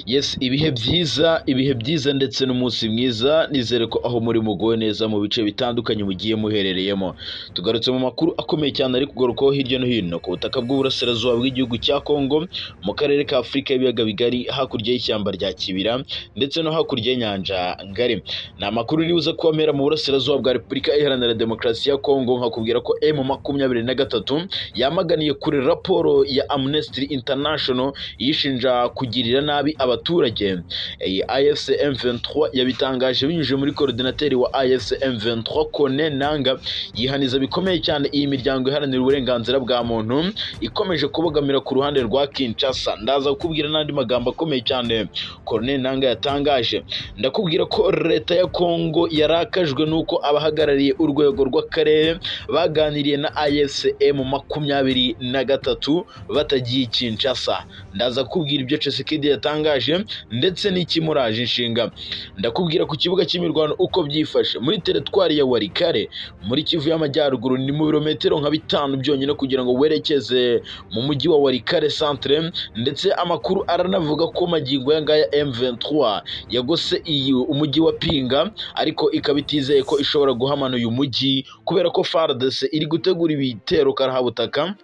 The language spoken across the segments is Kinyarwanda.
Yes, ibihe byiza, ibihe byiza ndetse n'umunsi mwiza. Nizere ko aho muri muguwe neza mu bice bitandukanye mugiye muherereyemo. Tugarutse mu makuru akomeye cyane ari kugarukaho hirya no hino ku butaka bw'uburasirazuba bw'igihugu cya Kongo, mu karere ka Afurika y'ibiyaga bigari, hakurya y'ishyamba rya Kibira ndetse no hakurya y'inyanja ngari. Ni amakuru uri buze kubamera mu burasirazuba bwa Repubulika Iharanira Demokarasi ya Kongo, nkakubwira ko M23 yamaganiye kure raporo ya Amnesty International yishinja kugirira nabi abaturage. Iyi AFC M23 yabitangaje binyujije muri coordinateur wa AFC M23 Kone Nanga, yihaniza bikomeye cyane iyi miryango iharanira uburenganzira bwa muntu ikomeje kubogamira ku ruhande rwa Kinshasa. Ndaza kukubwira n'andi magambo akomeye cyane Corneille Nanga yatangaje. Ndakubwira ko leta ya Kongo yarakajwe n'uko abahagarariye urwego rw'akarere baganiriye na AFC M23 batagiye Kinshasa. Ndaza kukubwira ibyo Tshisekedi yatangaje ndetse n'ikimuraje inshinga. Ndakubwira ku kibuga cy'imirwano uko byifashe muri teritwari ya Walikale muri Kivu y'Amajyaruguru, ni mu birometero nka 5 byonyine kugira ngo werekeze mu mujyi wa Walikale centre, ndetse amakuru aranavuga ko magingo aya ngaya M23 yagose iyi umujyi wa Pinga, ariko ikaba itizeye ko ishobora guhamana uyu mujyi kubera ko FARDC iri gutegura ibitero karahabutaka,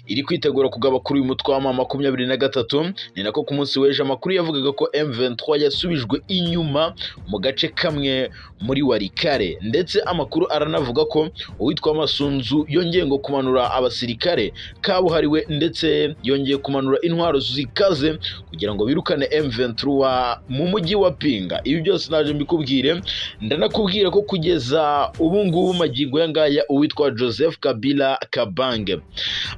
iri kwitegura kugaba kuri uyu mutwe wa M23. Ni nako ku munsi w'ejo amakuru yavugaga ko M23 yasubijwe inyuma mu gace kamwe muri Walikale, ndetse amakuru aranavuga ko uwitwa Masunzu yongeye ngo kumanura abasirikare kabuhariwe, ndetse yongeye kumanura intwaro zikaze kugira ngo birukane M23 mu mujyi wa Pinga. Ibi byose naje mbikubwire. Ndanakubwira ko kugeza ubu ngubu magingo aya ngaya uwitwa Joseph Kabila Kabange,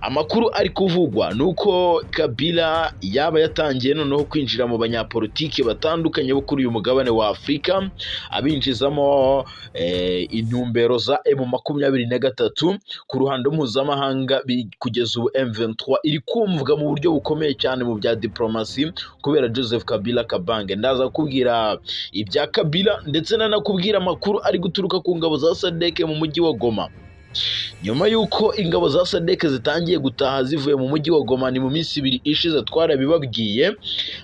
amakuru ari kuvugwa ni uko Kabila yaba yatangiye noneho kwinjira mu banyapolitiki batandukanye bo kuri uyu mugabane wa Afurika, abinjizamo intumbero za M23 ku ruhando mpuzamahanga. Kugeza ubu M23 iri kumvwa mu buryo bukomeye cyane mu bya diplomasi kubera Joseph Kabila Kabange. Ndaza kukubwira ibya Kabila ndetse nanakubwira amakuru ari guturuka ku ngabo za SADC mu mujyi wa Goma. Nyuma y'uko ingabo za SADC zitangiye gutaha zivuye mu mujyi wa Goma, ni mu minsi 2 ishize twarabibabwiye,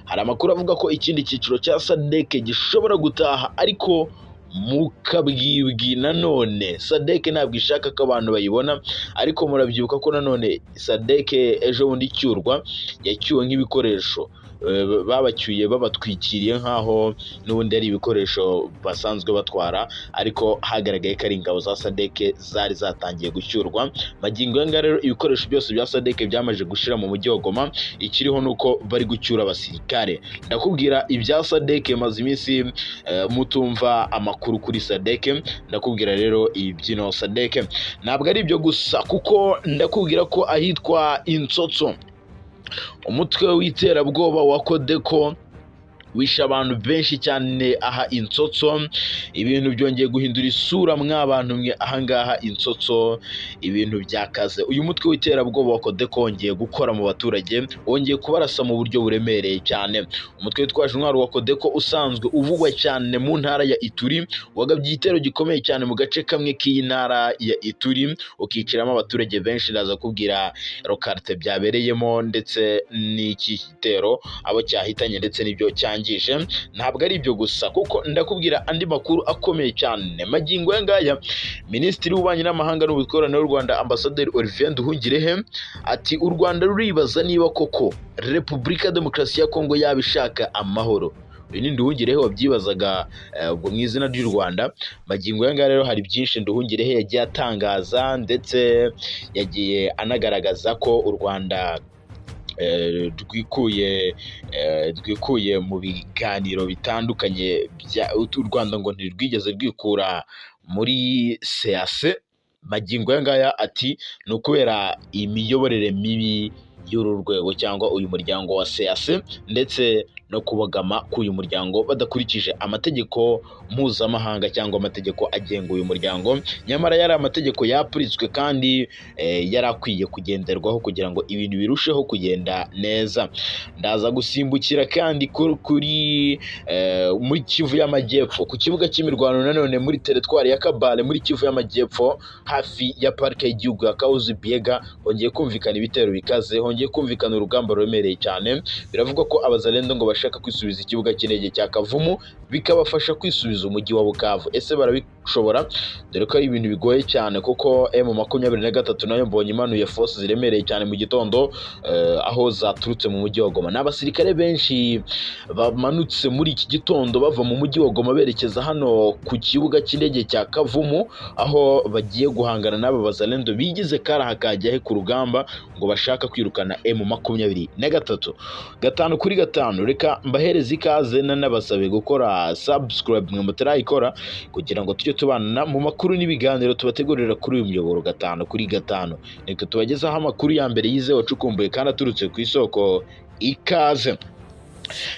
hari amakuru avuga ko ikindi cyiciro cya SADC gishobora gutaha, ariko mu kabwibwi. Nanone SADC ntabwo ishaka ko abantu bayibona, ariko murabyibuka ko nanone SADC ejo bundi icyurwa yacyuwe nk'ibikoresho, babacyuye babatwikiriye nk'aho n'ubundi ari ibikoresho basanzwe batwara, ariko hagaragaye ko ari ingabo za SADC zari zatangiye gucyurwa. Magingo aya ngaya rero ibikoresho byose bya SADC byamaze gushira mu mujyi wa Goma, ikiriho ni uko bari gucyura abasirikare. Ndakubwira ibya SADC, maze iminsi mutumva amakuru kuri SADC. Ndakubwira rero ibyino SADC. Ntabwo ari ibyo gusa, kuko ndakubwira ko ahitwa Insotso umutwe w'iterabwoba wa Codeco wishe abantu benshi cyane. Aha Insotso ibintu byongeye guhindura isura mw'abantu mwe. Ahangaha Insotso ibintu byakaze. Uyu mutwe w'iterabwoba wa Codeco wongeye gukora mu baturage, wongeye kubarasa mu buryo buremereye cyane. Umutwe witwaje intwaro wa Codeco usanzwe uvugwa cyane mu ntara ya Ituri wagabye igitero gikomeye cyane mu gace kamwe k'iyi ntara ya Ituri, ukiciramo abaturage benshi. Ndaza kubwira localité byabereyemo ndetse n'iki gitero abo cyahitanye ndetse n'ibyo cyangije. Ntabwo ari ibyo gusa, kuko ndakubwira andi makuru akomeye cyane. Magingo aya ngaya Minisitiri w'Ububanyi n'Amahanga n'Ubutwererane w'u Rwanda, Ambasaderi Olivier Nduhungirehe, ati u Rwanda ruribaza niba koko Repubulika ya Demokarasi ya Kongo yaba ishaka amahoro. Uyu ni Nduhungirehe wabyibazaga ubwo mu izina ry'u Rwanda. Magingo aya ngaya rero hari byinshi Nduhungirehe yagiye atangaza, ndetse yagiye anagaragaza ko u Rwanda rwikuye mu biganiro bitandukanye. U Rwanda ngo ntirwigeze rwikura muri CAC. Magingo aya ngaya ati ni ukubera imiyoborere mibi y'uru rwego cyangwa uyu muryango wa CAC, ndetse no kubogama k'uyu muryango badakurikije amategeko mpuzamahanga cyangwa amategeko agenga uyu muryango, nyamara yari amategeko yapuritswe kandi yari akwiye kugenderwaho kugira ngo ibintu birusheho kugenda neza. Ndaza gusimbukira kandi kuri muri Kivu y'Amajyepfo ku kibuga cy'imirwano, nanone muri teritwari ya Kabale muri Kivu y'Amajyepfo, hafi ya parike y'igihugu ya Kahuzi Biega, hongeye kumvikana ibitero bikaze, hongeye kumvikana urugamba ruremereye cyane. Biravugwa ko abazalendo ngo bashaka kwisubiza ikibuga cy'indege cya Kavumu, bikabafasha kwisubiza umujyi wa Bukavu. Ese barabishobora? Dore ko ari ibintu bigoye cyane, kuko M23 nayo mbonye imanuye force ziremereye cyane mu gitondo, aho zaturutse mu mujyi wa Goma. Ni abasirikare benshi bamanutse muri iki gitondo bava mu mujyi wa Goma berekeza hano ku kibuga cy'indege cya Kavumu, aho bagiye guhangana n'aba bazalendo bigize karaha kajya he ku rugamba, ngo bashaka kwirukana M23. Gatanu kuri gatanu, reka mbahereze ikaze, nanabasabe gukora subscribe mwe mutarayikora, kugira ngo tujye tubana mu makuru n'ibiganiro tubategurira kuri uyu muyoboro. Gatanu kuri gatanu, reka tubagezaho amakuru ya mbere yizewe, acukumbuye kandi aturutse ku isoko. Ikaze.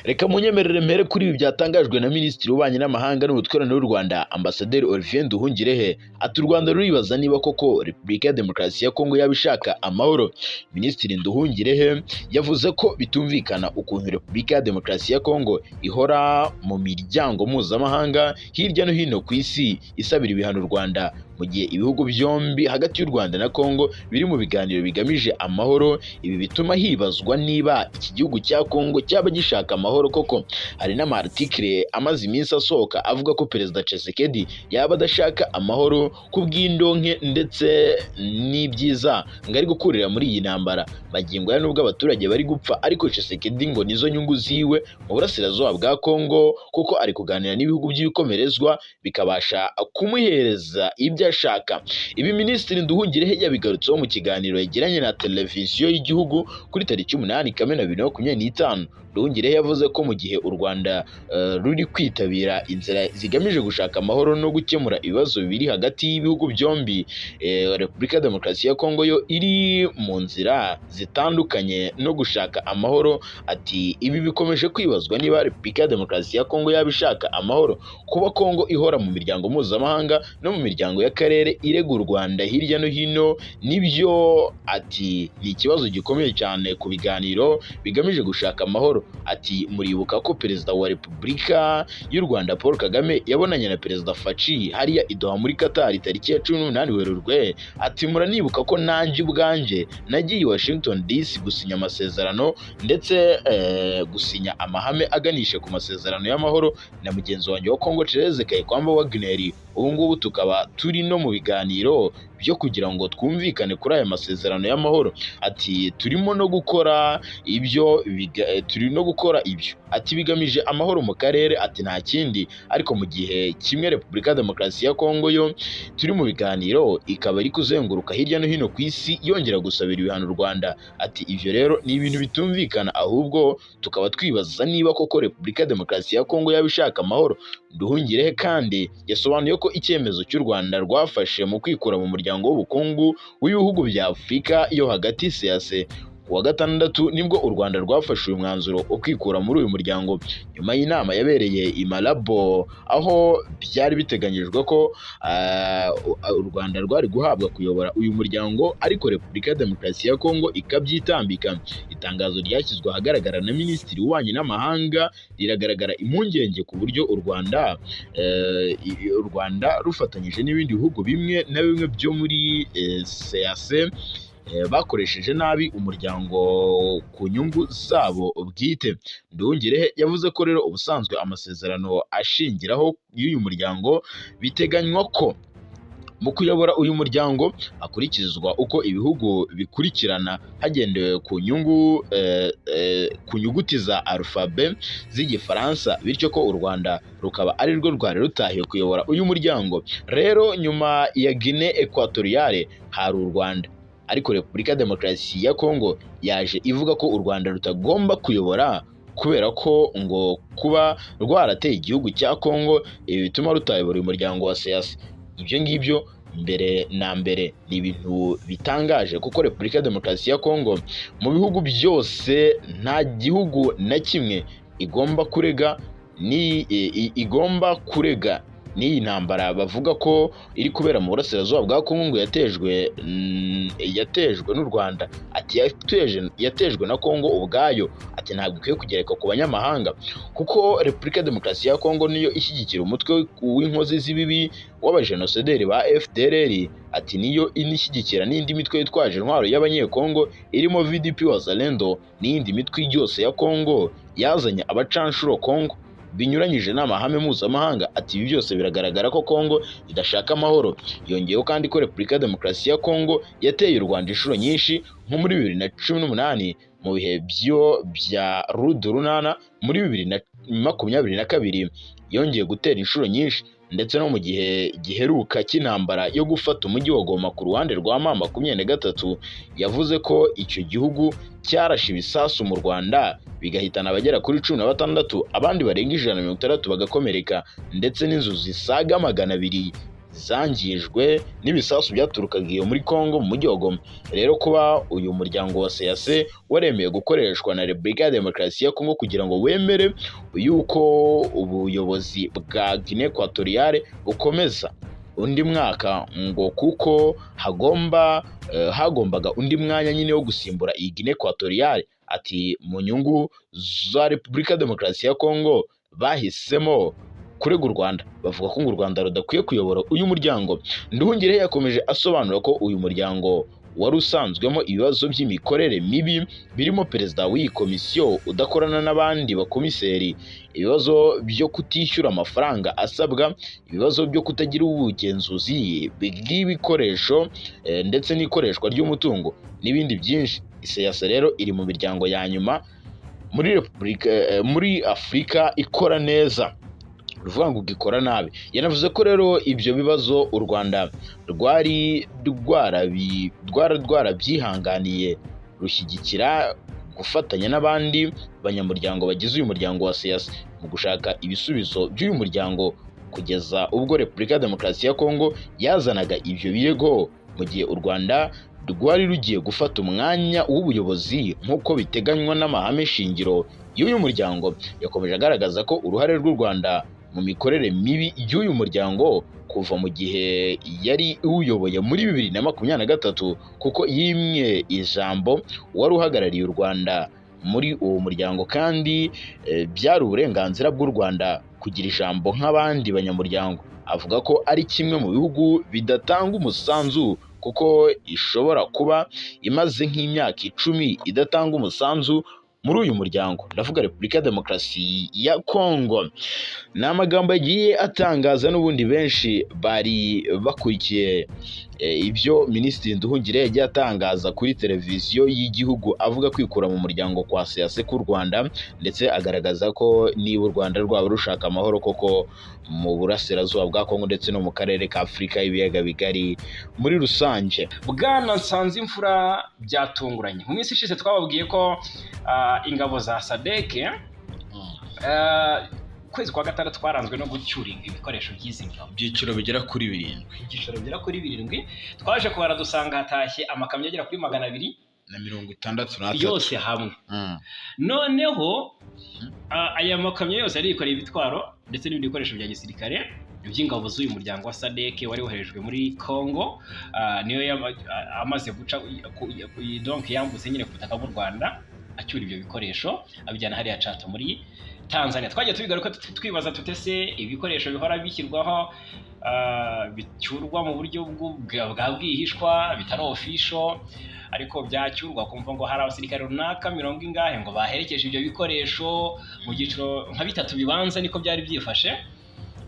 Reka munyemerere mpere kuri ibi byatangajwe na Minisitiri w'Ububanyi n'Amahanga n'Ubutwererane w'u Rwanda, Ambasaderi Olivier Nduhungirehe. Ati: "U Rwanda ruribaza niba koko Repubulika ya Demokarasi ya Kongo yaba ishaka amahoro." Minisitiri Nduhungirehe yavuze ko bitumvikana ukuntu Repubulika ya Demokarasi ya Kongo ihora mu miryango mpuzamahanga hirya no hino ku isi isabira ibihano u Rwanda, mu gihe ibihugu byombi hagati y'u Rwanda na Kongo biri mu biganiro bigamije amahoro. Ibi bituma hibazwa niba iki gihugu cya Kongo cyaba gishaka amahoro koko. Hari n'ama articles amaze iminsi asohoka avuga ko Perezida Tshisekedi yaba adashaka amahoro ku bw'indonke ndetse n'ibyiza ngo ari gukurira muri iyi ntambara. Magingo aya, nubwo abaturage bari gupfa, ariko Tshisekedi ngo nizo nyungu ziwe mu burasirazuba bwa Kongo, kuko ari kuganira n'ibihugu by'ibikomerezwa bikabasha kumuhereza ibyo ashaka. Ibi Minisitiri Nduhungirehe yabigarutseho mu kiganiro yagiranye na televiziyo y'igihugu kuri tariki 8 Kamena 2025. Nduhungirehe yavuze ko mu gihe u Rwanda ruri kwitabira inzira zigamije gushaka amahoro no gukemura ibibazo biri hagati y'ibihugu byombi, Repubulika ya Demokarasi ya Kongo yo iri mu nzira zitandukanye no gushaka amahoro. Ati: "Ibi bikomeje kwibazwa niba Repubulika ya Demokarasi ya Kongo yaba ishaka amahoro. Kuba Kongo ihora mu miryango mpuzamahanga no mu miryango y'akarere irega u Rwanda hirya no hino, nibyo." Ati: "Ni ikibazo gikomeye cyane ku biganiro bigamije gushaka amahoro." Ati: "Muribuka ko Perezida wa Repubulika y'u Rwanda Paul Kagame yabonanye na Perezida Faci hariya i Doha muri Qatar tariki ya 18 Werurwe." Ati: "Muranibuka ko nanjye ubwanjye nagiye i Washington DC gusinya amasezerano ndetse gusinya amahame aganisha ku masezerano y'amahoro na mugenzi wanjye wa Congo, Thérèse Kayikwamba Wagner. Ubu ngubu tukaba turi no mu biganiro byo kugira ngo twumvikane kuri aya masezerano y'amahoro." Ati: "Turimo no gukora ibyo turi no gukora ibyo." Ati: "Bigamije amahoro mu karere." Ati: "Nta kindi." Ariko mu gihe kimwe Repubulika ya Demokarasi ya Kongo yo turi mu biganiro, ikaba iri kuzenguruka hirya no hino ku isi yongera gusabira ibihano u Rwanda. Ati: "Ibyo rero ni ibintu bitumvikana, ahubwo tukaba twibaza niba koko Repubulika ya Demokarasi ya Kongo yaba ishaka amahoro." Nduhungirehe kandi yasobanuye ko icyemezo cy'u Rwanda rwafashe mu kwikura mu muryango w'ubukungu w'ibihugu bya Afurika yo hagati, CEEAC. Ku wa gatandatu nibwo u Rwanda rwafashe uyu mwanzuro wo kwikura muri uyu muryango, nyuma y'inama yabereye i Malabo, aho byari biteganyijwe ko u Rwanda rwari guhabwa kuyobora uyu muryango, ariko Repubulika ya Demokarasi ya Kongo ikabyitambika. Itangazo ryashyizwe ahagaragara na Minisitiri w'Ububanyi n'Amahanga riragaragara impungenge ku buryo u Rwanda rufatanyije n'ibindi bihugu bimwe na bimwe byo muri CEEAC bakoresheje nabi umuryango ku nyungu zabo bwite. Nduhungirehe yavuze ko rero ubusanzwe amasezerano ashingiraho y'uyu muryango biteganywa ko mu kuyobora uyu muryango hakurikizwa uko ibihugu bikurikirana hagendewe ku nyuguti za alphabet z'Igifaransa, bityo ko u Rwanda rukaba ari rwo rwari rutahiwe kuyobora uyu muryango. Rero nyuma ya Guinée Equatoriale hari u Rwanda, ariko Repubulika ya Demokarasi ya Kongo yaje ivuga ko u Rwanda rutagomba kuyobora kubera ko ngo kuba rwarateye igihugu cya Kongo, ibi bituma rutayobora uyu muryango wa CEEAC. Ibyo ngibyo mbere na mbere ni ibintu bitangaje, kuko Repubulika ya Demokarasi ya Kongo mu bihugu byose nta gihugu na kimwe igomba kurega, ni igomba kurega. n'iyi ntambara bavuga ko iri kubera mu burasirazuba bwa Kongo ngo yatejwe n'u Rwanda. Ati yatejwe na Kongo ubwayo. Ati ntabwo ikwiye kugereka ku banyamahanga, kuko Repubulika ya Demokarasi ya Kongo niyo ishyigikira umutwe w'inkozi z'ibibi w'abajenosideri ba FDLR. Ati niyo inishyigikira n'indi mitwe yitwaje intwaro y'Abanyekongo irimo VDP Wazalendo n'iyindi mitwe yose ya Kongo yazanye abacanshuro Kongo binyuranyije n'amahame mpuzamahanga. Ati ibi byose biragaragara ko Kongo idashaka amahoro. Yongeyeho kandi ko Repubulika ya Demokarasi ya Kongo yateye u Rwanda inshuro nyinshi, nko muri 2018 mu bihe byo bya Rudurunana, muri 2022 yongeye gutera inshuro nyinshi, ndetse no mu gihe giheruka cy'intambara yo gufata umujyi wa Goma ku ruhande rwa M23. Yavuze ko icyo gihugu cyarashe ibisasu mu Rwanda bigahitana abagera kuri 16, abandi barenga 160 bagakomereka, ndetse n'inzu zisaga 200 zangijwe n'ibisasu byaturukaga iyo muri Kongo mu mujyi wa Goma. Rero kuba uyu muryango wa CAC waremeye gukoreshwa na Repubulika ya Demokarasi ya Kongo kugira ngo wemere yuko ubuyobozi bwa Guinea Equatoriale bukomeza undi mwaka, ngo kuko hagombaga undi mwanya nyine wo gusimbura iyi Guinea Equatoriale, ati mu nyungu za Repubulika ya Demokarasi ya Kongo bahisemo kurega u Rwanda, bavuga ko ngo u Rwanda rudakwiye kuyobora uyu muryango. Nduhungirehe yakomeje asobanura ko uyu muryango wari usanzwemo ibibazo by'imikorere mibi, birimo perezida w'iyi komisiyo udakorana n'abandi bakomiseri, ibibazo byo kutishyura amafaranga asabwa, ibibazo byo kutagira ubugenzuzi bw'ibikoresho ndetse n'ikoreshwa ry'umutungo n'ibindi byinshi. CEEAC rero iri mu miryango ya nyuma muri Repubulika muri Afurika ikora neza, ruvuga ngo ikora nabi. Yanavuze ko rero ibyo bibazo u Rwanda rwari rwarabyihanganiye, rushyigikira gufatanya n'abandi banyamuryango bagize uyu muryango wa CEEAC mu gushaka ibisubizo by'uyu muryango, kugeza ubwo Repubulika ya Demokarasi ya Kongo yazanaga ibyo birego mu gihe u Rwanda rwari rugiye gufata umwanya w'ubuyobozi nk'uko biteganywa n'amahame shingiro y'uyu muryango. Yakomeje agaragaza ko uruhare rw'u Rwanda mu mikorere mibi y'uyu muryango kuva mu gihe yari uwuyoboye muri 2023, kuko yimwe ijambo wari uhagarariye u Rwanda muri uwo muryango, kandi byari uburenganzira bw'u Rwanda kugira ijambo nk'abandi banyamuryango. Avuga ko ari kimwe mu bihugu bidatanga umusanzu, kuko ishobora kuba imaze nk'imyaka 10 idatanga umusanzu muri uyu muryango, ndavuga Repubulika ya Demokarasi ya Kongo. Ni amagambo yagiye atangaza n'ubundi benshi bari bakurikiye ibyo Minisitiri Nduhungirehe yagiye atangaza kuri televiziyo y'igihugu, avuga kwikura mu muryango kwa CEEAC k'u Rwanda, ndetse agaragaza ko niba u Rwanda rwaba rushaka amahoro koko mu burasirazuba bwa Kongo ndetse no mu karere ka Afurika y'ibiyaga bigari muri rusange. Bwana Nsanzimfura, byatunguranye. Mu minsi ishize twababwiye ko ingabo za SADC, ukwezi kwa gatandatu twaranzwe no gucyura ibikoresho by'izi ngabo. Ibyiciro bigera kuri 7. Ibyiciro bigera kuri 7. Twaje kubara dusanga hatashye amakamyo agera kuri 263 na yose hamwe. Noneho aya makamyo yose yari yikoreye ibitwaro ndetse n'ibindi bikoresho bya gisirikare by'ingabo z'uyu muryango wa SADC wari woherejwe muri Congo, niyo amaze guca, donc yambutse nyine ku butaka bw'u Rwanda acyura ibyo bikoresho abijyana hariya Chato muri Tanzania. Twagiye tubigaruka twibaza tutese ibikoresho bihora bishyirwaho, bicyurwa mu buryo bwa bwihishwa bitari official, ariko byacyurwa kumva ngo hari abasirikare runaka mirongo ingahe ngo baherekeje ibyo bikoresho mu byiciro nka bitatu bibanza, niko byari byifashe.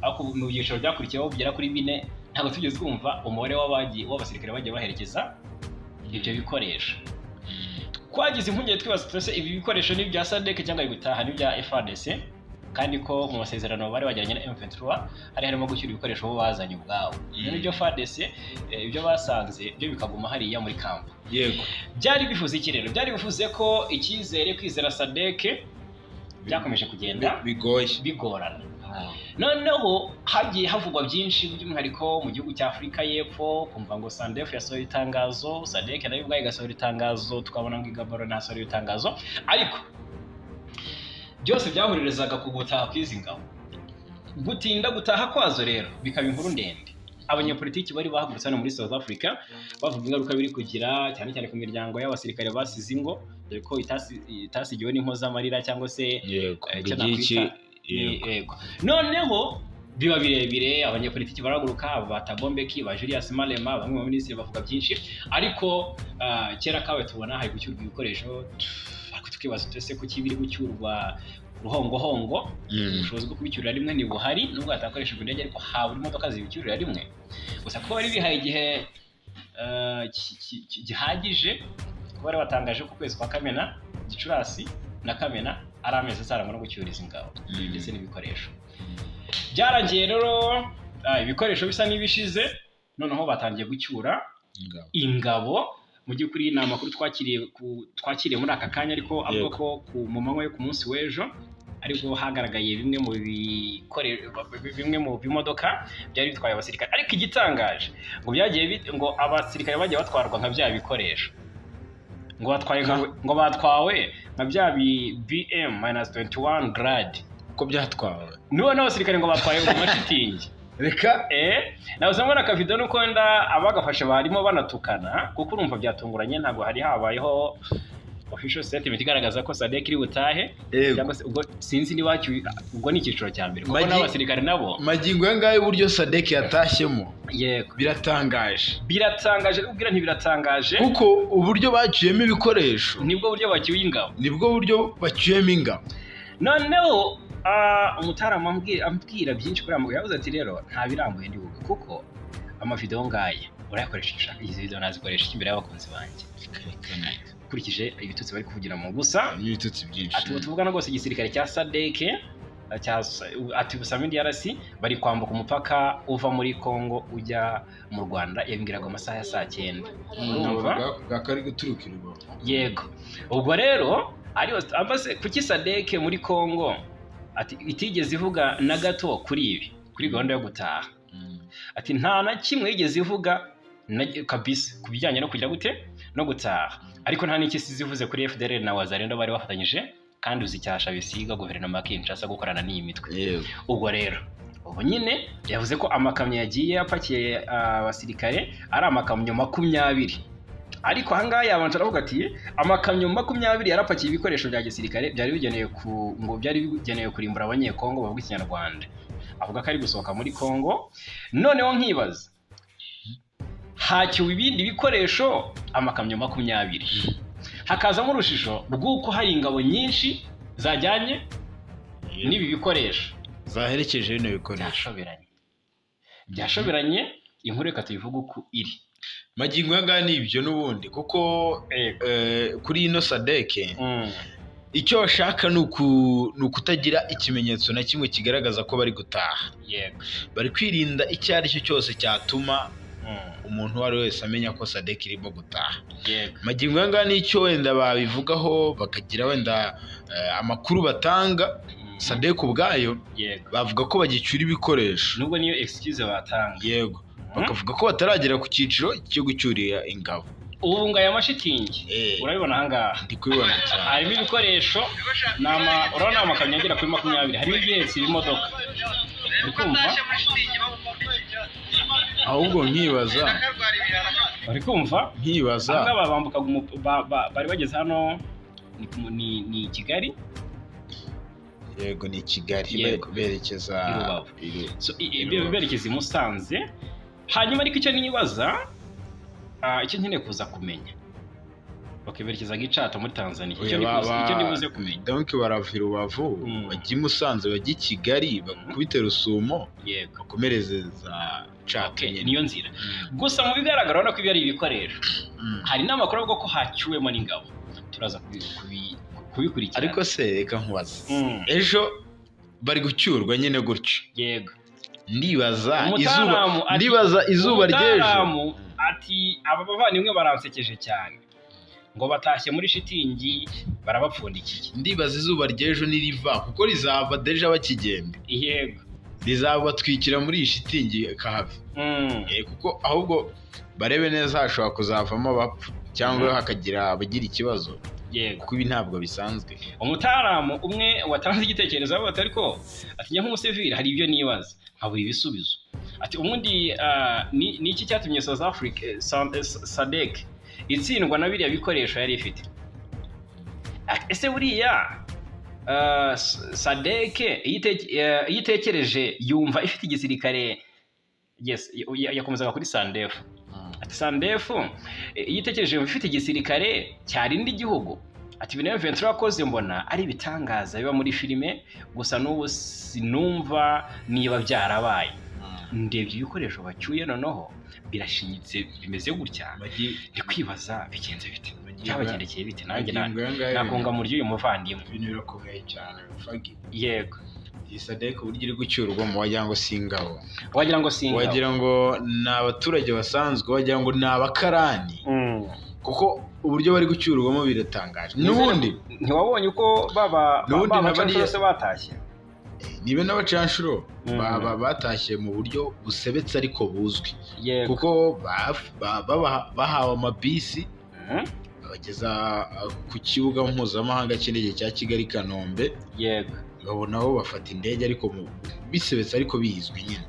Ariko mu byiciro byakurikiyeho bigera kuri bine ntabwo tugeze twumva umubare w'abasirikare bagiye baherekeza ibyo bikoresho. Twagize impungenge twibaza tutese ibi bikoresho ni ibya SADC cyangwa biri gutaha ni ibya FARDC, kandi ko mu masezerano bari bagiranye na M23 hari harimo gushyira ibikoresho bo bazanye ubwabo, none ibyo FARDC ibyo basanze byo bikaguma hariya muri kampo. Byari bivuze iki rero? Byari bivuze ko icyizere kwizera SADC byakomeje kugenda bigoye, bigorana. Noneho hagiye havugwa byinshi, by'umwihariko mu gihugu cya Afurika y'Epfo, kumva ngo SANDF yasohoye itangazo, SADC nayo ubwayo igasohora itangazo, tukabona ngo Igabaro nasohora itangazo, ariko byose byahuririzaga ku gutaha kw'izi ngabo. Gutinda gutaha kwazo rero bikaba inkuru ndende. Abanyapolitiki bari bahagurutse hano muri South Africa bavuga ingaruka biri kugira, cyane cyane ku miryango y'abasirikare basize ingo, dore ko itasigiwe n'impozamarira cyangwa se icyo Igiki nakwita yego. Noneho biba birebire, abanyapolitiki barahaguruka, ba Thabo Mbeki, ba Julius Malema, bamwe mu minisitiri bavuga byinshi, ariko kera kawe tubona hari gucyurwa ibikoresho, ariko tukibaza tuti ese kuki biri gucyurwa ruhongohongo? Ubushobozi bwo kubicyurira rimwe ntibuhari, nubwo hatakoreshejwe indege, ariko habura imodoka zibicyurira rimwe. Gusa kuko bari bihaye igihe gihagije, kuba bari batangaje ko ukwezi kwa Kamena, Gicurasi na Kamena ari amezi azarangwa no gucyuriza ingabo ndetse n'ibikoresho. Byarangiye rero ibikoresho bisa n'ibishize, noneho batangiye gucyura Ingabo. ingabo. Mu by'ukuri ni amakuru twakiriye muri aka kanya, ariko avuga ko mu manywa yo ku munsi w'ejo aribwo hagaragaye bimwe mu bimwe mu bimodoka byari bitwaye abasirikare. Ariko igitangaje ngo byagiye ngo abasirikare bagiye batwarwa nka bya bikoresho, ngo batwaye ngo batwawe nka bya BM -21 Grad. Uko byatwawe? Nibo n'abasirikare ngo batwaye mu mashitingi. Reka. Nabuze mbona akavido, nuko wenda abagafashe barimo banatukana, kuko urumva byatunguranye, ntabwo hari habayeho official statement igaragaza ko SADC iri butahe, cyangwa se ubwo sinzi niba ubwo ni icyiciro cya mbere, kuko n'abasirikare nabo Magingo aya ngaya, uburyo SADC yatashyemo biratangaje. Biratangaje, ubwira ntibiratangaje. Kuko uburyo bacyuyemo ibikoresho nibwo buryo bacyuye ingabo. Nibwo buryo bacyuyemo ingabo. Noneho umutaramu ambwira byinshi kuri aya magambo, yavuze ati rero nta birambuye ndi buvuge, kuko amavideo ngaya urayakoresha icyo ushaka. Izi video nazikoresha iki imbere y'abakunzi banjye, ukurikije ibitutsi bari kuvugiramo gusa? N'ibitutsi byinshi. Ati ubu tuvugana rwose igisirikare cya SADC cya ati SAMIDRC bari kwambuka umupaka uva muri Congo ujya mu Rwanda. Yabwiraga mu masaha ya saa 9, urumva? Bwa kari guturuka i Rubavu. Yego. Ubwo rero ari ambase kuki SADC muri Congo ati itigeze ivuga na gato kuri ibi, kuri gahunda yo gutaha? Ati nta na kimwe yigeze ivuga na kabisa ku bijyanye no kugira gute no gutaha, ariko nta n'icyo isize ivuze kuri FDLR na Wazalendo bari bafatanyije, kandi uzi icyasha bisiga guverinoma ya Kinshasa gukorana n'iyi mitwe. Ubwo rero ubu nyine yavuze ko amakamyo yagiye apakiye abasirikare ari amakamyo 20, ariko ahangaha yabanje aravuga ati amakamyo 20 yarapakiye ibikoresho bya gisirikare byari bigenewe ku ngo byari bigenewe kurimbura Abanyekongo bavuga Ikinyarwanda, avuga ko ari gusohoka muri Kongo. Noneho nkibaza, hakiwe ibindi bikoresho amakamyo 20, hakazamo urujijo rw'uko hari ingabo nyinshi zajyanye n'ibi bikoresho zaherekeje bino bikoresho. Byashoberanye, byashoberanye. Inkuru reka tuyivuge uko iri. Magingo aya ngaya ni ibyo n'ubundi, kuko kuri ino SADC icyo bashaka ni ukutagira ikimenyetso na kimwe kigaragaza ko bari gutaha. Bari kwirinda icyo ari cyo cyose cyatuma umuntu uwo ari we wese amenya ko SADC irimo gutaha. Magingo aya ngaya n'icyo wenda babivugaho, bakagira wenda amakuru batanga, SADC ubwayo bavuga ko bagicyura ibikoresho. Nubwo niyo excuse batanga. Yego, bakavuga ko bataragera ku cyiciro cyo gucyurira ingabo. Ubu ngo aya mashitingi urabibona ahangaha? Ndi kubibona cyane. Harimo ibikoresho, urabona amakamyo agera kuri 20, harimo ibihetse ibimodoka, uri kumva? Ahubwo nkibaza Uri kumva? Nkibaza. Ahangaha bambukaga bari bageze hano ni Kigali. Yego, ni Kigali. Berekeza I Rubavu. So, i Rubavu. Berekeza i Musanze. Hanyuma ariko icyo nibaza, icyo nkeneye kuza kumenya, bakerekeza Gicato muri Tanzania. Icyo Oya, icyo nibuze kumenya, donc barava i Rubavu, bajya i Musanze, bajya i Kigali, bakubite Rusumo, bakomereze za Cato nyine. Niyo nzira. Gusa mu bigaragara urabona ko ibi ari ibikoresho. Hari n'amakuru avuga ko hacyuwemo n'ingabo, turaza kubikurikirana. Ariko se reka nkubaze, ejo bari gucyurwa nyine gutyo, ndibaza izuba Umutaramu ati- ndibaza izuba ry'ejo. Umutaramu ati aba bavandimwe baransekeje cyane, ngo batashye muri shitingi barabapfundikiye. Ndibaza izuba ry'ejo niriva, kuko rizava déjà bakigenda, rizabatwikira muri iyi shitingi kahave. Kuko ahubwo barebe neza, hashobora kuzavamo abapfa cyangwa hakagira abagira ikibazo. Yego. Kuko ibi ntabwo bisanzwe. Umutaramu umwe watanze igitekerezo avuga ati: "Ariko," ati, "njye nk'umusivili hari ibyo nibaza nkabura ibisubizo." Ati: "Ubundi ni iki cyatumye South Africa, SADC itsindwa na biriya bikoresho yari ifite?" Ati: "Ese buriya SADC iyo itekereje yumva ifite igisirikare?" Yes, yakomezaga kuri SANDF. Ati: "SANDF iyo itekereje yumva ifite igisirikare cyarinda igihugu?" Ati: "Ibintu M23 yakoze mbona ari ibitangaza biba muri filime gusa, n'ubu sinumva niba byarabaye. Ndebye ibikoresho bacyuye, noneho birashinyitse bimeze gutya, ndi kwibaza bigenze bite, byabagendekeye bite?" Nanjye nakunga mu ry'uyu muvandimwe. Ibintu birakomeye cyane, Fagi. Yego. Iyi SADC uburyo iri gucyurwamo, wagira ngo si ingabo. Wagira ngo si ingabo. Wagira ngo ni abaturage basanzwe, wagira ngo ni abakarani, kuko uburyo bari gucyurwamo biratangaje n'ubundi. Ntiwabonye uko baba N'ubundi baba na bariya- bose batashye? Nibe n'abacanshuro batashye mu buryo busebetse ariko buzwi, kuko bahawe amabisi babageza ku kibuga mpuzamahanga cy'indege cya Kigali, Kanombe, babonaho bafata indege, ariko bisebetse ariko bizwi nyine.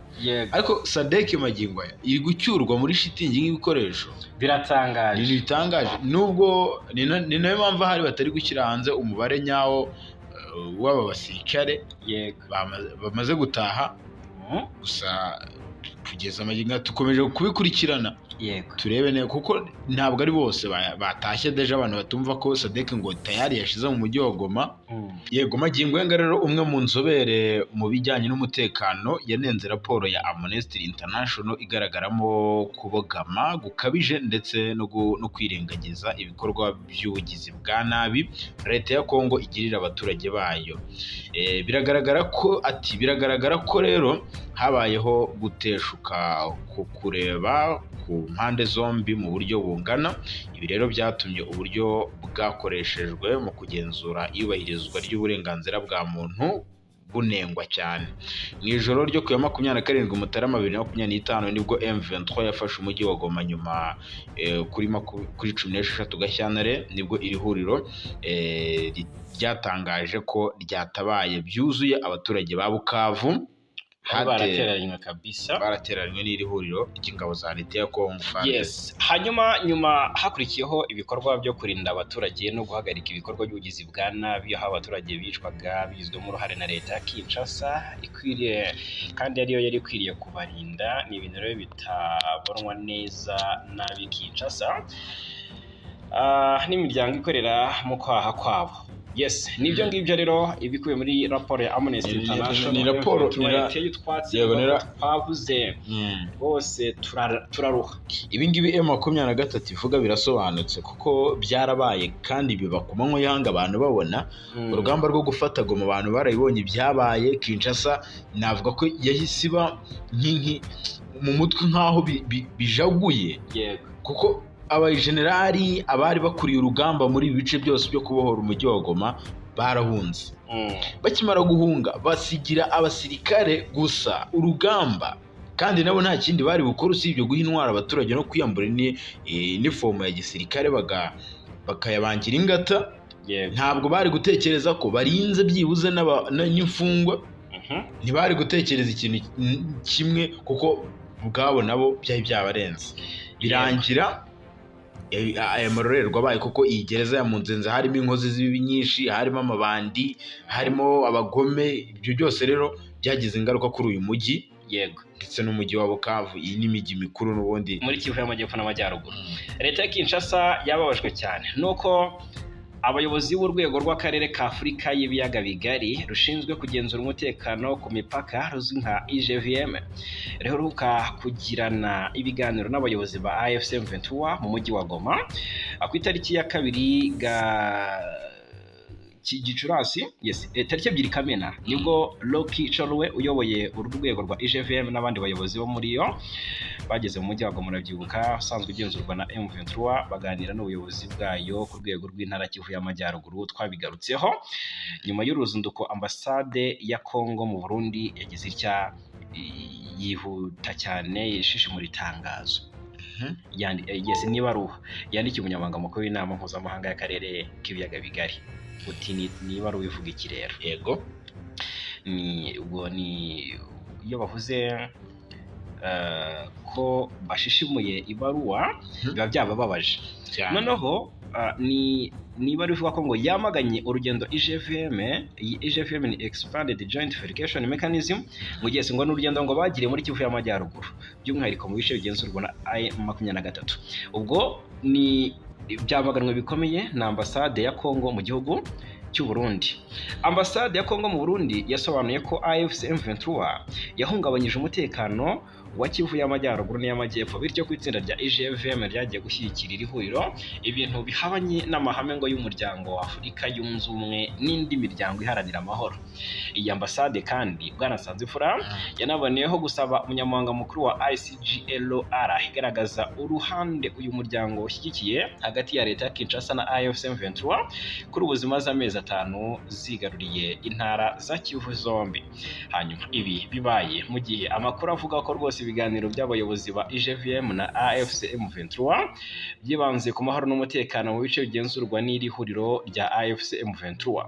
Ariko SADC magingo aya iri gucyurwa muri shitingi nk'ibikoresho. Ni Biratangaje. ibintu bitangaje, nubwo ni nayo mpamvu ahari batari gushyira hanze umubare nyawo w'aba basirikare bamaze gutaha. Gusa kugeza magingo aya dukomeje kubikurikirana, turebe neza, kuko ntabwo ari bose batashye. Déjà abantu batumva ko SADC ngo tayari yashize mu mujyi wa Goma. Yego, magingo aya rero umwe mu nzobere mu bijyanye n'umutekano yanenze raporo ya Amnesty International igaragaramo kubogama gukabije ndetse no kwirengagiza ibikorwa by'ubugizi bwa nabi leta ya Kongo igirira abaturage bayo. Biragaragara ko, ati: "Biragaragara ko rero habayeho guteshuka ku kureba ku mpande zombi mu buryo bungana. Ibi rero byatumye uburyo bwakoreshejwe mu kugenzura iyubahirizwa ry'uburenganzira bwa muntu bunengwa cyane." Mu ijoro ryo ku ya 27 Mutarama 2025 nibwo M23 yafashe umujyi wa Goma. Nyuma kuri 16 Gashyantare nibwo iri huriro ryatangaje ko ryatabaye byuzuye abaturage ba Bukavu. Barateranywe kabisa. Barateranywe n'iri huriro ry'ingabo za leta ya Kongo FARDC. Yes, hanyuma nyuma hakurikiyeho ibikorwa byo kurinda abaturage no guhagarika ibikorwa by'ubugizi bwa nabi, aho abaturage bicwaga bigizwemo uruhare na leta ya Kinshasa ikwiriye kandi ariyo yari ikwiriye kubarinda. Ni ibintu rero bitabonwa neza nabi Kinshasa n'imiryango ikorera mu kwaha kwabo. Yes, nibyo ngibyo rero ibikubiye muri raporo ya Amnesty International. Ni raporo- Yateye utwatsi. Yego, twavuze bose turaruha. Ibi ngibi M23 ivuga birasobanutse, kuko byarabaye kandi biba ku manywa y'ihanga, abantu babona. Urugamba rwo gufata Goma abantu barayibonye ibyabaye. Kinshasa navuga ko yahise iba mu mutwe nk'aho bijaguye, kuko abajenerali abari bakuriye urugamba muri ibi bice byose byo kubohora umujyi wa Goma barahunze. Bakimara guhunga basigira abasirikare gusa urugamba, kandi nabo nta kindi bari bukore usibye guha intwaro abaturage no kwiyambura inifomo ya gisirikare bakayabangira ingata. Ntabwo bari gutekereza ko barinze byibuze n'imfungwa. Ntibari gutekereza ikintu kimwe, kuko ubwabo nabo byari byabarenze, birangira aya marorerwa abaye, kuko iyi gereza ya Munzenze harimo inkozi z'ibibi nyinshi, harimo amabandi, harimo abagome. Ibyo byose rero byagize ingaruka kuri uyu mujyi ndetse n'umujyi wa Bukavu. Iyi ni imijyi mikuru n'ubundi muri Kivu y'Amajyepfo n'Amajyaruguru. Leta ya Kinshasa yababajwe cyane nuko abayobozi b'urwego rw'akarere ka Afurika y'ibiyaga bigari rushinzwe kugenzura umutekano ku mipaka ruzwi nka IGVM ruheruka kugirana ibiganiro n'abayobozi ba AFC M23 mu mujyi wa Goma ku itariki ya 2 ga Gicurasi, yes, tariki 2 Kamena, nibwo Rocky Cholwe uyoboye uru rwego rwa IGVM n'abandi bayobozi bo muri yo bageze mu mujyi wa Goma, murabyibuka, usanzwe ugenzurwa na M23, baganira n'ubuyobozi bwayo ku rwego rw'intara Kivu y'Amajyaruguru. Twabigarutseho. Nyuma y'uruzinduko, ambasade ya Congo mu Burundi yagize itya yihuta cyane yishishimura itangazo. Yes, ni ibaruwa yandikiye umunyamabanga mukuru w'inama mpuzamahanga y'akarere k'ibiyaga bigari. Uti ni ibaruwa ivuga iki rero? Yego. Ni ubwo ni iyo bavuze ko bashishimuye ibaruwa, biba byabababaje. Cyane. Noneho ni niba rivuga ko ngo yamaganye urugendo IGVM. Iyi IGVM ni Expanded Joint Verification Mechanism, mu gihe ngo ni urugendo ngo bagiriye muri Kivu y'Amajyaruguru, by'umwihariko mu bice bigenzurwa na M23. Ubwo ni byamaganwe bikomeye na ambasade ya Congo mu gihugu cy'u Burundi. Ambasade ya Congo mu Burundi yasobanuye ko AFC M23 yahungabanyije umutekano wa Kivu y'Amajyaruguru n'iy'Amajyepfo, bityo ko itsinda rya IGVM ryagiye gushyigikira iri huriro, ibintu bihabanye n'amahame ngo y'umuryango wa Afurika yunze ubumwe n'indi miryango iharanira amahoro. Iyi ambasade kandi, Bwana Nsanzimfura, yanaboneyeho gusaba umunyamabanga mukuru wa ICGLR igaragaza uruhande uyu muryango ushyigikiye hagati ya leta ya Kinshasa na AFC M23 kuri ubu zimaze amezi 5 zigaruriye intara za Kivu zombi. Hanyuma ibi bibaye mu gihe amakuru avuga ko rwose ibiganiro by'abayobozi ba IGVM na AFC M23 byibanze ku mahoro n'umutekano mu bice bigenzurwa n'iri huriro rya AFC M23.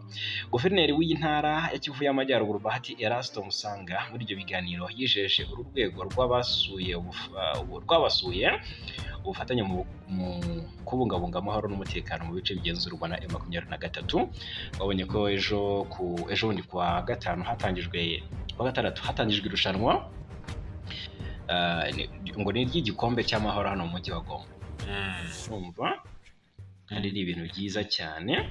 Guverineri w'iyi ntara ya Kivu y'Amajyaruguru, Bahati Erasto Musanga, muri ibyo biganiro yijeje uru rwego rwabasuye ubufatanye mu kubungabunga amahoro n'umutekano mu bice bigenzurwa na M23. Babonye ko ejo ku ejo bundi kuwa gatanu hatangijwe, kuwa gatandatu hatangijwe irushanwa ngo ni iry'igikombe cy'amahoro hano mu mujyi wa Goma. Urumva kandi ni ibintu byiza cyane.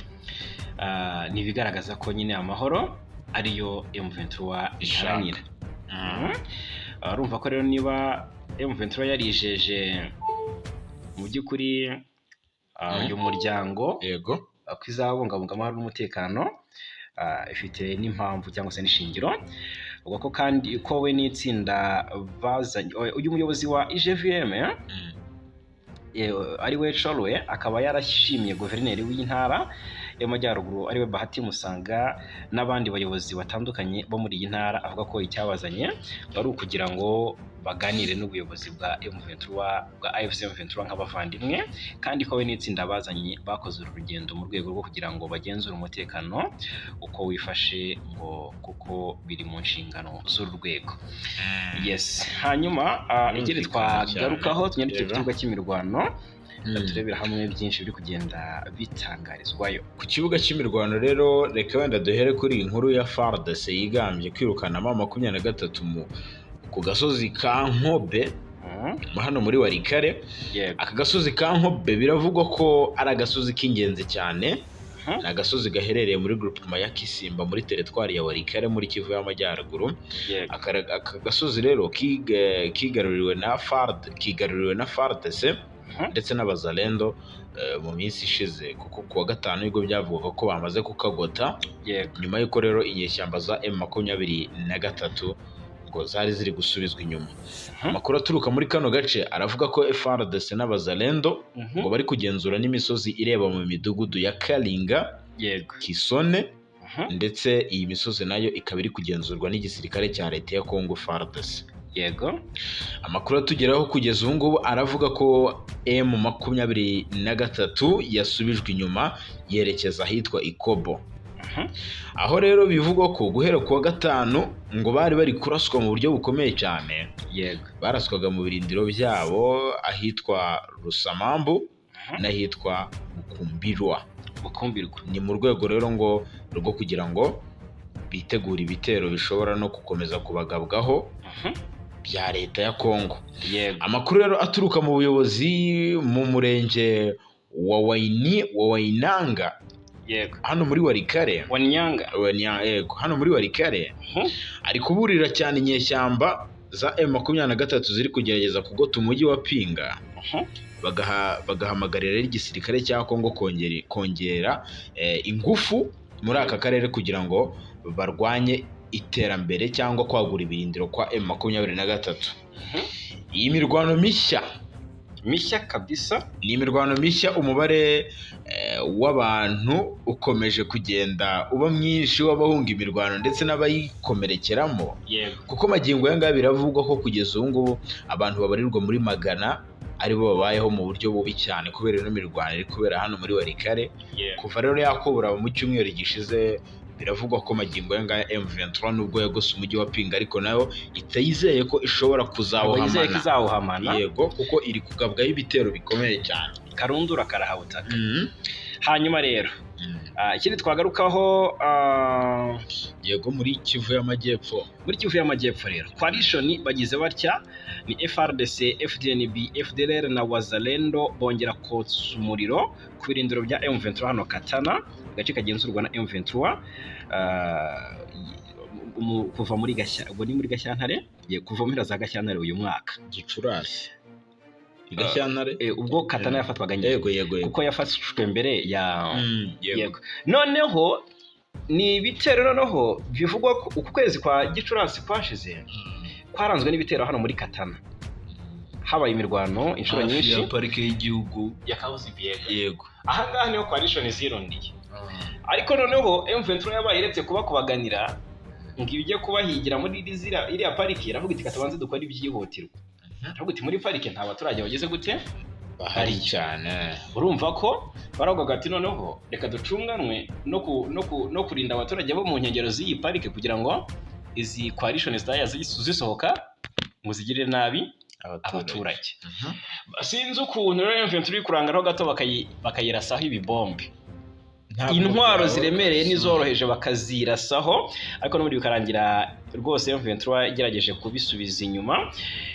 Ni ibigaragaza ko nyine amahoro ariyo M23 iharanira. Urumva ko rero niba M23 yarijeje mu by'ukuri uyu muryango ko izabungabunga amahoro n'umutekano, ifite n'impamvu cyangwa se n'ishingiro. Ubwo ko kandi ko we n'itsinda bazanye uyu muyobozi wa IGVM, ari we Cholwe, akaba yarashimye guverineri w'intara y'Amajyaruguru ari we Bahati Musanga n'abandi bayobozi batandukanye bo muri iyi ntara, avuga ko icyabazanye ari ukugira ngo baganire n'ubuyobozi bwa M23, bwa AFC M23 nk'abavandimwe, kandi ko we n'itsinda bazanye bakoze uru rugendo mu rwego rwo kugira ngo bagenzure umutekano uko wifashe, ngo kuko biri mu nshingano z'uru rwego. Yes, hanyuma ikindi Birumvikana cyane. twagarukaho, tunyarukire ku Yego. kibuga cy'imirwano, turebera hamwe byinshi biri kugenda bitangarizwayo. Ku kibuga cy'imirwano rero, reka wenda duhere kuri iyi nkuru ya FARDC yigambye kwirukana M23 ku gasozi ka Nkobe hano muri Walikale. Aka gasozi ka Nkobe biravugwa ko ari agasozi k'ingenzi cyane. Ni agasozi gaherereye muri groupement ya Kisimba muri teritwari ya Walikale muri Kivu y'Amajyaruguru. Aka gasozi rero kigaruriwe na FARD, kigaruriwe na FARDC ndetse n'abazalendo mu minsi ishize, kuko kuwa gatanu nibwo byavugwaga ko bamaze kukagota, nyuma y'uko rero inyeshyamba za M23 ngo zari ziri gusubizwa inyuma. Amakuru aturuka muri kano gace aravuga ko FARDC n'abazalendo ngo bari kugenzura n'imisozi ireba mu midugudu ya Kalinga, Kisone, ndetse iyi misozi nayo ikaba iri kugenzurwa n'igisirikare cya leta ya Congo FARDC. Amakuru atugeraho kugeza ubu ngubu aravuga ko M23 yasubijwe inyuma yerekeza ahitwa Ikobo. Aho rero bivugwa ko guhera kuwa gatanu ngo bari bari kuraswa mu buryo bukomeye cyane. Baraswaga mu birindiro byabo ahitwa Rusamambu n'ahitwa Bukumbirwa. Bukumbirwa. Ni mu rwego rero ngo rwo kugira ngo bitegure ibitero bishobora no gukomeza kubagabwaho bya leta ya Kongo. Amakuru rero aturuka mu buyobozi mu murenge wa Waini wa Wainanga hano muri Walikale, Wanyanga. Yego, hano muri Walikale, ari kuburira cyane inyeshyamba za M23 ziri kugerageza kugota umujyi wa Pinga, bagahamagarira rero igisirikare cya Kongo kongera ingufu muri aka karere kugira ngo barwanye iterambere cyangwa kwagura ibirindiro kwa M23. Iyi mirwano mishya mishya kabisa. Ni imirwano mishya, umubare w'abantu ukomeje kugenda uba mwinshi w'abahunga imirwano ndetse n'abayikomerekeramo, kuko magingo aya ngaya biravugwa ko kugeza ubu ngubu abantu babarirwa muri magana aribo babayeho mu buryo bubi cyane kubera ino mirwano iri kubera hano muri Walikale. Kuva rero yakubura mu cyumweru gishize, biravugwa ko magingo aya ngaya M23, nubwo yagose umujyi wa Pinga, ariko nayo itayizeye ko ishobora Ntabwo yizeye ko kuzawuhamana. izawuhamana. Yego, kuko iri kugabwaho ibitero bikomeye cyane. Karundura karahabutaka. Hanyuma rero, ikindi twagarukaho, Yego, muri Kivu y'Amajyepfo. Muri Kivu y'Amajyepfo rero, coalition bagize batya ni FARDC, FDNB, FDLR na Wazalendo, bongera kotsa umuriro ku birindiro bya M23 hano Katana, agace kagenzurwa na M23, kuva muri Gashya, ubwo ni muri Gashyantare, kuva mu mpera za Gashyantare uyu mwaka. Gicurasi, Gashyantare. Ubwo Katana yafatwaga nyine. Yego. Kuko yafashwe mbere ya Yego. Yego. Noneho ni ibitero noneho bivugwa ko uku kwezi kwa Gicurasi kwashize kwaranzwe n'ibitero hano muri Katana, habaye imirwano inshuro Hafi nyinshi ya parike y'igihugu ya Kahuzi Biega. Aha ngaha niho coalition zirundiye, ariko noneho M23 yabaye iretse kubakubaganira ngo ibijye kubahigira muri iriya pariki, iravuga iti: "Katabanze dukore ibyihutirwa." Iravuga iti: "Muri pariki nta baturage bageze gute?" Bahari cyane. Urumva ko baravugaga ati: "Noneho reka ducunganwe no kurinda abaturage bo mu nkengero z'iyi parike, kugira ngo izi coalition zitajya zisohoka ngo zigirire nabi abaturage." Sinzi ukuntu rero M23 iri kurangaraho gato, bakayirasaho ibibombe, Ntabwo intwaro ziremereye n'izoroheje bakazirasaho, ariko n'ubundi bikarangira rwose M23 igerageje kubisubiza inyuma.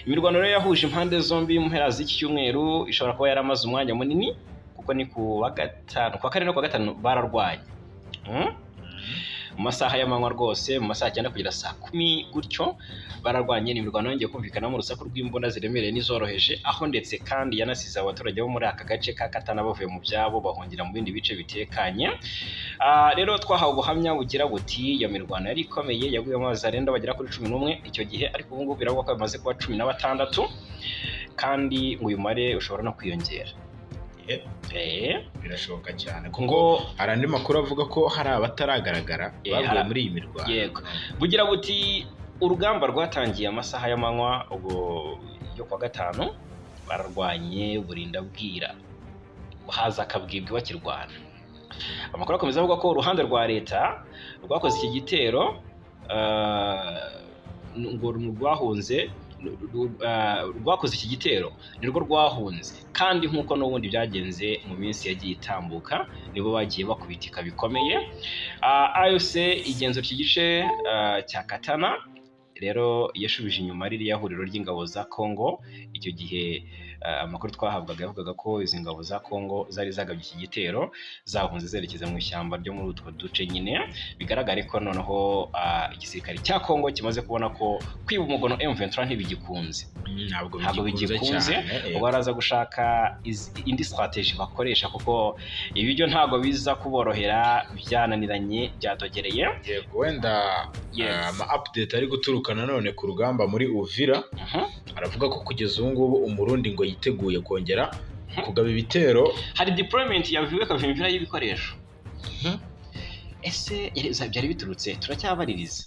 Imirwano rero yahuje impande zombi mu mpera z'iki cyumweru ishobora kuba yaramaze umwanya munini, kuko ni ku wa gatanu, ku wa kane no ku wa gatanu bararwanye. Mu masaha y'amanywa rwose, mu masaha 9 kugera saa 10 gutyo bararwanye. Ni imirwano yongeye kumvikanamo urusaku rw'imbunda ziremereye n'izoroheje, aho ndetse kandi yanasize abaturage bo muri aka gace ka Katana bavuye mu byabo, bahungira mu bindi bice bitekanye. Rero twahawe ubuhamya bugira buti: iyo mirwano yari ikomeye, yaguyemo abazarendo bagera kuri 11 icyo gihe, ariko ubu ngubu biravugwa ko bamaze kuba 16, kandi ngo uyu mubare ushobora no kwiyongera. Birashoboka cyane, kuko Ngo hari andi makuru avuga ko hari abataragaragara baguye muri iyi mirwano. Yego, bugira buti: urugamba rwatangiye amasaha y'amanywa ubwo yo kuwa gatanu, bararwanye burinda bwira, haza akabwibwi bakirwana. Amakuru akomeza avuga ko uruhande rwa leta rwakoze iki gitero, ngo rwahunze, rwakoze iki gitero nirwo rwahunze, kandi nk'uko n'ubundi byagenze mu minsi yagiye itambuka, nibo bagiye bakubitika bikomeye. AFC igenzura iki gice cya Katana rero yashubije inyuma ririya huriro ry'ingabo za Congo. Icyo gihe, amakuru twahabwaga yavugaga ko izi ngabo za Congo zari zagabye iki gitero zahunze zerekeza mu ishyamba ryo muri utwo duce nyine. Bigaragare ko noneho igisirikare cya Congo kimaze kubona ko kwiba umugono M23 ntibigikunze. Ntabwo Ntabwo bigikunze bigikunze. cyane. Ubwo baraza gushaka indi strategy bakoresha, kuko ibi byo ntabwo biza kuborohera, byananiranye, byadogereye. Yego, wenda ama update ari guturuka nanone ku rugamba muri Uvira aravuga ko kugeza ubu ngubu Umurundi ngo yiteguye kongera kugaba ibitero. Hari deployment yavuye Kavimvira y'ibikoresho. Ese byari biturutse? Turacyabaririza,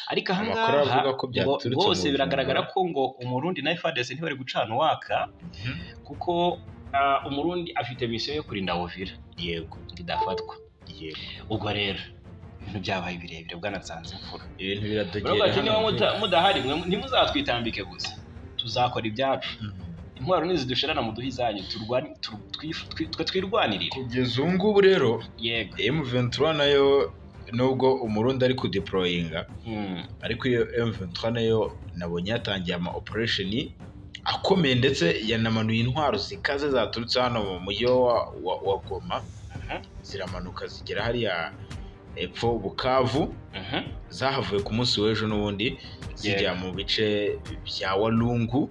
ariko Amakuru ahangaha avuga ko ngo byaturutse mu bose biragaragara Bujumbura. ko ngo Umurundi na FARDC ntibari gucana uwaka, kuko Umurundi afite mission yo kurinda Uvira ngo idafatwa. Ubwo rero ibintu byabaye birebire, bwana Nsanzimfura. Ibintu biradogera Baravuga ati: hano "Niba Uvira. mudahari mwe ntimuzatwitambike gusa, tuzakora ibyacu. Intwaro nizidushirana muduhe izanyu, twe twirwanirire." Kugeza ubu ngubu rero, M23 nayo, nubwo Umurundi ari kudeployinga, ariko iyo M23 nayo nabonye yatangiye ama operation akomeye, ndetse yanamanuye intwaro zikaze zaturutse hano mu mujyi wa Goma, ziramanuka zigera hariya epfo Bukavu. Zahavuye ku munsi w'ejo n'ubundi zijya mu bice bya Walungu,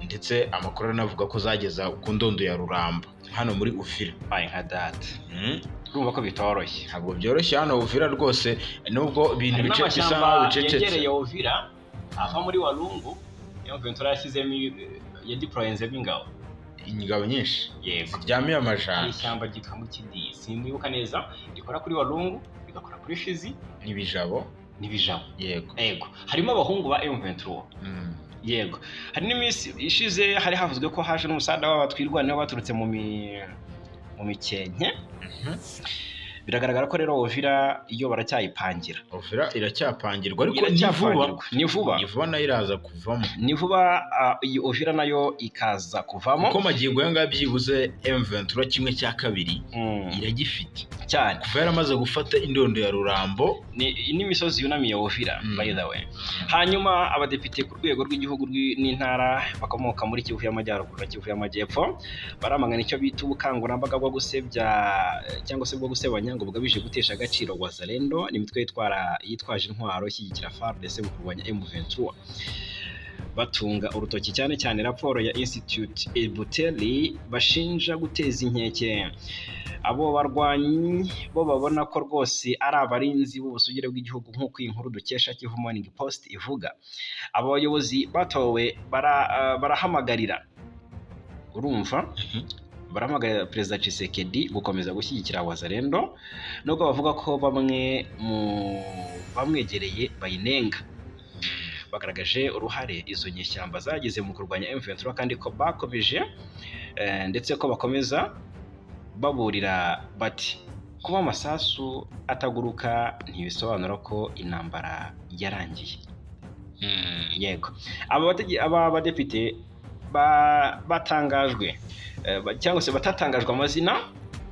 ndetse amakuru anavuga ko zageza ku ndondo ya Ruramba hano muri Uvira. Baye nka data. Urumva ko bitoroshye. Ntabwo byoroshye hano Uvira rwose, nubwo ibintu Hari bice bisa n'amashyamba nkaho bicecetse. yegereye Uvira ava muri Walungu, M23 yashyizemo, yadeployenzemo ingabo. Ingabo nyinshi Yego. ziryamiye Hari amajanja. ishyamba ryitwa Mukidi, sinibuka neza, rikora kuri Walungu, rigakora kuri Fizi n'ibijabo. N'ibijabo. Yego. Yego, harimo abahungu ba M23. Yego, hari n'iminsi ishize hari havuzwe ko haje n'umusada w'abatwirwaneho baturutse mu Mikenke. Biragaragara ko rero Uvira iyo baracyayipangira. Uvira iracyapangirwa, ariko ni vuba. Iracyapangirwa. Ni vuba. Ni vuba, nayo iraza kuvamo. Ni vuba, iyi Uvira nayo ikaza kuvamo. Kuko magingo aya ngaya byibuze M23 ½ iragifite. Cyane. Kuva yaramaze gufata indondo ya Rurambo. Ni n'imisozi yunamiye Uvira, by the way. Hanyuma abadepite ku rwego rw'igihugu n'intara bakomoka muri Kivu y'Amajyaruguru na Kivu y'Amajyepfo baramagana icyo bita ubukangurambaga bwo gusebya cyangwa se bwo gusebanya ngo bugamije gutesha agaciro Wazalendo n'imitwe yitwaje intwaro ishyigikira FARDC mu kurwanya M23, batunga urutoki cyane cyane raporo ya Institute Ebuteli bashinja guteza inkeke abo barwanyi bo babona ko rwose ari abarinzi b'ubusugire bw'igihugu, nk'uko iyi nkuru dukesha Kivu Morning Post ivuga. Aba bayobozi batowe barahamagarira, urumva, barahamagarira Perezida Tshisekedi gukomeza gushyigikira Wazalendo, nubwo bavuga ko bamwe mu bamwegereye bayinenga. Bagaragaje uruhare izo nyeshyamba zagize mu kurwanya M23, kandi ko bakomeje ndetse ko bakomeza baburira bati: "Kuba amasasu ataguruka ntibisobanura ko intambara yarangiye." Yego, aba badepite batangajwe cyangwa se batatangajwe amazina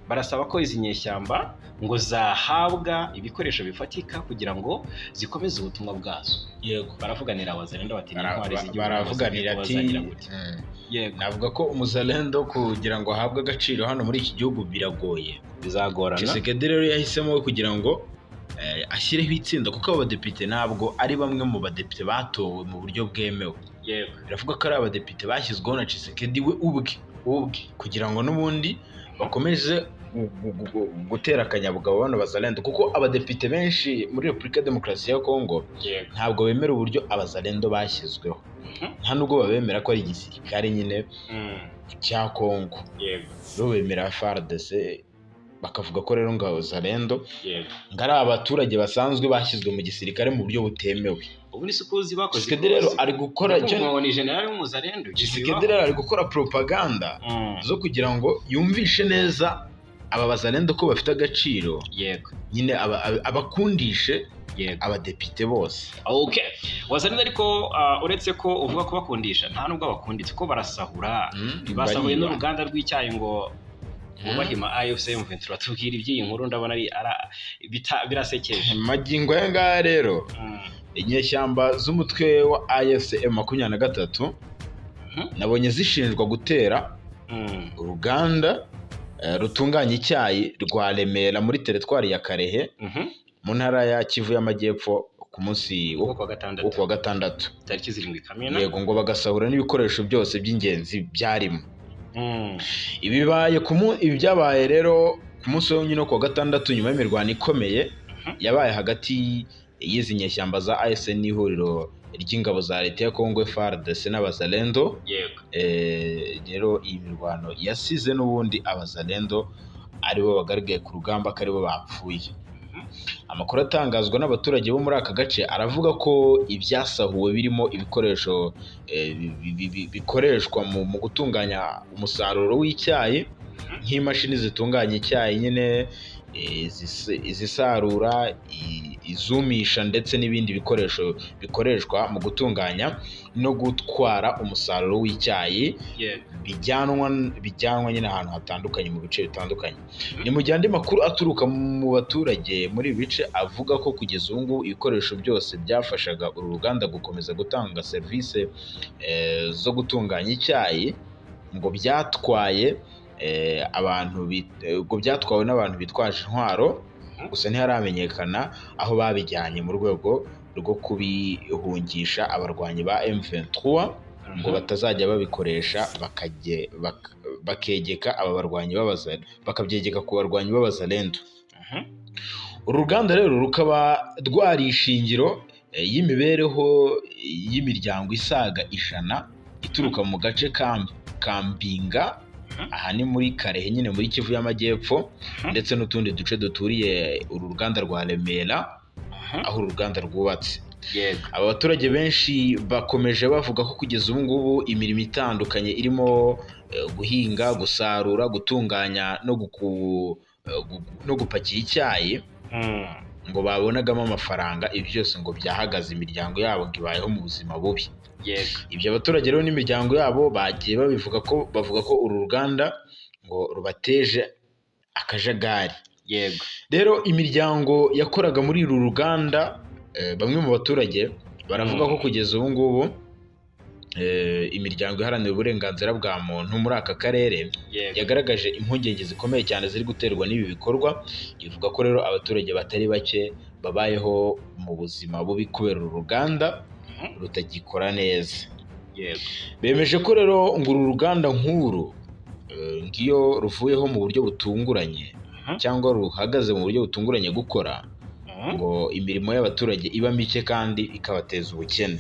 barasaba ko izi nyeshyamba ngo zahabwa ibikoresho bifatika kugira ngo zikomeze ubutumwa bwazo. Baravuganira Abazalendo bati ni intwari z'igihugu, Baravuganira ati bazagira gute? Yego. Navuga ko umuzalendo kugira ngo ahabwe agaciro hano muri iki gihugu biragoye. Bizagorana. Tshisekedi rero yahisemo kugira ngo ashyireho itsinda, kuko abo badepite ntabwo ari bamwe mu badepite batowe mu buryo bwemewe. Biravuga ko ari abadepite bashyizweho na Tshisekedi we ubwe ubwe, kugira ngo n'ubundi bakomeze gutera akanyabugabo bano bazalendo, kuko abadepite benshi muri Repubulika ya Demokarasi ya Kongo ntabwo bemera uburyo abazalendo bashyizweho. Nta nubwo babemera ko ari igisirikare nyine cya Kongo. Bo bemera FARDC, bakavuga ko rero ngo abazalendo ngo ari abaturage basanzwe bashyizwe mu gisirikare mu buryo butemewe. Ubu ni sukuzi bakoze. Tshisekedi rero ari gukora icyo ngo ni general w'umuzalendo. Tshisekedi rero ari gukora propaganda zo kugira ngo yumvishe neza aba bazalendo ko bafite agaciro, nyine abakundishe abadepite bose. Okay, Wazalendo ariko, uretse ko uvuga ko bakundisha, nta nubwo bakunditse, ko barasahura. Basahuye Bariba. n'uruganda rw'icyayi ngo bubahima AFC M23. Tubwira iby'iyi nkuru, ndabona ari birasekeje. Magingo aya ngaya rero, inyeshyamba z'umutwe wa AFC M23 nabonye zishinjwa gutera uruganda rutunganya icyayi rwa Remera muri teritwari ya Karehe, mu ntara ya Kivu y'Amajyepfo, ku munsi wo kuwa gatandatu, wo kuwa gatandatu, tariki 7 Kamena. Yego, ngo bagasahura n'ibikoresho byose by'ingenzi byarimo. Ibi byabaye rero ku munsi wo nyine wo kuwa gatandatu, nyuma y'imirwano ikomeye yabaye hagati y'izi nyeshyamba za AFC n'ihuriro ry'ingabo za leta ya Congo FARDC n'abazalendo. Rero iyi mirwano yasize n'ubundi abazalendo aribo bagaragaye ku rugamba, ko aribo bapfuye. Amakuru atangazwa n'abaturage bo muri aka gace aravuga ko ibyasahuwe birimo ibikoresho bikoreshwa mu gutunganya umusaruro w'icyayi, nk'imashini zitunganya icyayi nyine, izisarura, izumisha, ndetse n'ibindi bikoresho bikoreshwa mu gutunganya no gutwara umusaruro w'icyayi, bijyanwa nyine ahantu hatandukanye mu bice bitandukanye. Ni mu gihe andi makuru aturuka mu baturage muri ibi bice avuga ko kugeza ubu ngubu ibikoresho byose byafashaga uru ruganda gukomeza gutanga serivisi zo gutunganya icyayi ngo byatwaye abantu ngo byatwawe n'abantu bitwaje intwaro. Gusa ntiharamenyekana aho babijyanye mu rwego rwo kubihungisha abarwanyi ba M23, ngo batazajya babikoresha bakegeka aba barwanyi bakabyegeka ku barwanyi b'abazalendo. Uru ruganda rero rukaba rwari ishingiro y'imibereho y'imiryango isaga 100 ituruka mu gace ka Mbinga, aha ni muri Karehe nyine muri Kivu y'Amajyepfo, ndetse n'utundi duce duturiye uru ruganda rwa Remera, aho uru ruganda rwubatse. Aba baturage benshi bakomeje bavuga ko kugeza ubu ngubu imirimo itandukanye irimo guhinga, gusarura, gutunganya no gupakira icyayi ngo babonagamo amafaranga, ibi byose ngo byahagaze, imiryango yabo ngo ibayeho mu buzima bubi. Ibyo abaturage rero n'imiryango yabo bagiye babivuga ko bavuga ko uru ruganda ngo rubateje akajagari. Rero imiryango yakoraga muri uru ruganda, bamwe mu baturage baravuga ko kugeza ubu ngubu imiryango iharanira uburenganzira bwa muntu muri aka karere yagaragaje impungenge zikomeye cyane ziri guterwa n'ibi bikorwa, ivuga ko rero abaturage batari bake babayeho mu buzima bubi kubera uru ruganda rutagikora neza. Bemeje ko rero ngo uru ruganda nk'uru ngiyo ruvuyeho mu buryo butunguranye cyangwa ruhagaze mu buryo butunguranye gukora, ngo imirimo y'abaturage iba mike kandi ikabateza ubukene.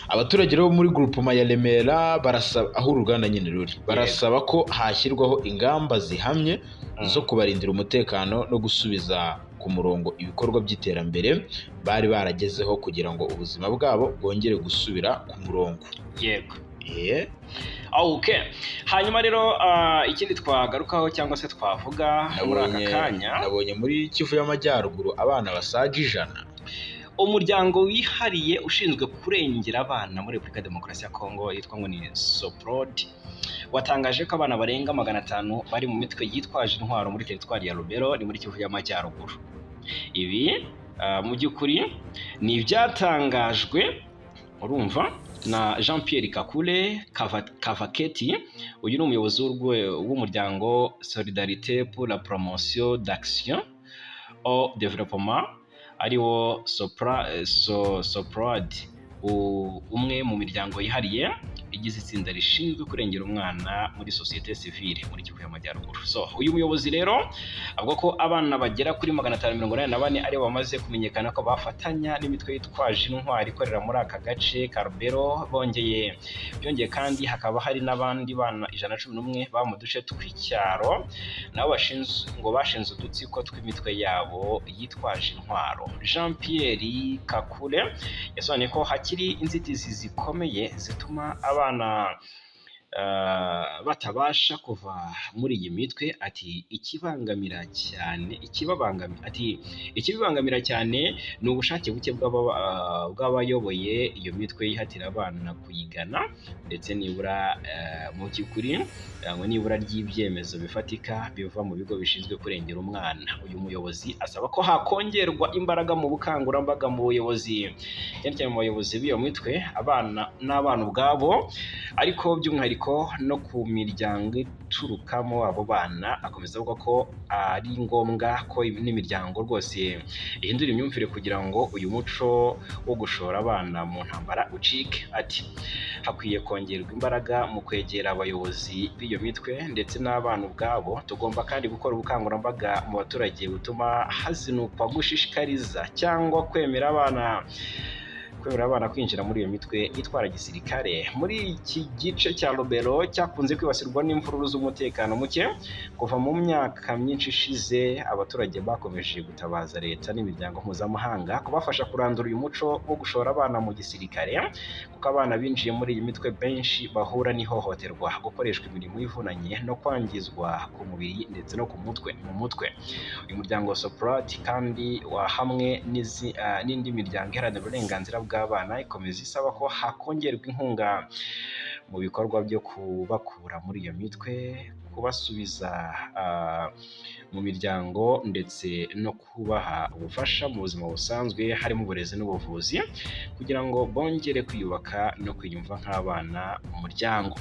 Abaturage rero muri groupement ya Remera barasaba, aho uruganda nyine ruri, barasaba ko hashyirwaho ingamba zihamye zo kubarindira umutekano no gusubiza ku murongo ibikorwa by'iterambere bari baragezeho kugira ngo ubuzima bwabo bwongere gusubira ku murongo. Okay. Hanyuma rero ikindi twagarukaho cyangwa se twavuga muri aka kanya, Nabonye muri Kivu y'Amajyaruguru abana basaga 100. Umuryango wihariye ushinzwe kurengera abana muri Repubulika ya Demokarasi ya Kongo yitwa ngo ni Soprod watangaje ko abana barenga 500 bari mu mitwe yitwaje intwaro muri teritwari ya Lubero, ni muri Kivu y'Amajyaruguru. Ibi mu by'ukuri ni ibyatangajwe, urumva, na Jean Pierre Kakule Kavaketi. Uyu ni umuyobozi w'umuryango Solidarité pour la promotion d'action au développement, ariwo Soprod, umwe mu miryango yihariye igize itsinda rishinzwe kurengera umwana muri sosiyete sivile muri Kivu y'Amajyaruguru. So uyu muyobozi rero avuga ko abana bagera kuri 584 aribo bamaze kumenyekana ko bafatanya n'imitwe yitwaje intwari ikorera muri aka gace ka Rubero. Bongeye byongeye kandi hakaba hari n'abandi bana 111 baba mu duce tw'icyaro nabo bashinzwe, ngo bashinze udutsiko tw'imitwe yabo yitwaje intwaro. Jean Pierre Kakule yasobanuye ko hakiri inzitizi zikomeye zituma abana batabasha kuva muri iyi mitwe. Ati ikibangamira cyane ikibabangamira ati ikibibangamira cyane ni ubushake buke bw'abayoboye iyo mitwe yihatira abana kuyigana, ndetse nibura mu by'ukuri ngo nibura ry'ibyemezo bifatika biva mu bigo bishinzwe kurengera umwana. Uyu muyobozi asaba ko hakongerwa imbaraga mu bukangurambaga mu buyobozi, cyane cyane mu bayobozi b'iyo mitwe, abana n'abana ubwabo, ariko by'umwihariko no ku miryango iturukamo abo bana. Akomeza avuga ko ari ngombwa ko n'imiryango rwose ihindura imyumvire kugira ngo uyu muco wo gushora abana mu ntambara ucike. Ati hakwiye kongerwa imbaraga mu kwegera abayobozi b'iyo mitwe ndetse n'abana ubwabo. Tugomba kandi gukora ubukangurambaga mu baturage butuma hazinukwa gushishikariza cyangwa kwemera abana kwinjira muri iyo mitwe itwara gisirikare. Muri iki gice cya Lubero cyakunze kwibasirwa n'imvururu z'umutekano muke kuva mu myaka myinshi ishize, abaturage bakomeje gutabaza leta n'imiryango mpuzamahanga kubafasha kurandura uyu muco wo gushora abana mu gisirikare, kuko abana binjiye muri iyi mitwe benshi bahura n'ihohoterwa, gukoreshwa imirimo ivunanye no kwangizwa ku mubiri ndetse no ku mutwe mu mutwe. Uyu muryango wa Soprod kandi wa hamwe n'indi miryango iharanira uburenganzira bw'abana ikomeza isaba ko hakongerwa inkunga mu bikorwa byo kubakura muri iyo mitwe, kubasubiza mu miryango ndetse no kubaha ubufasha mu buzima busanzwe harimo uburezi n'ubuvuzi, kugira ngo bongere kwiyubaka no kwiyumva nk'abana mu muryango.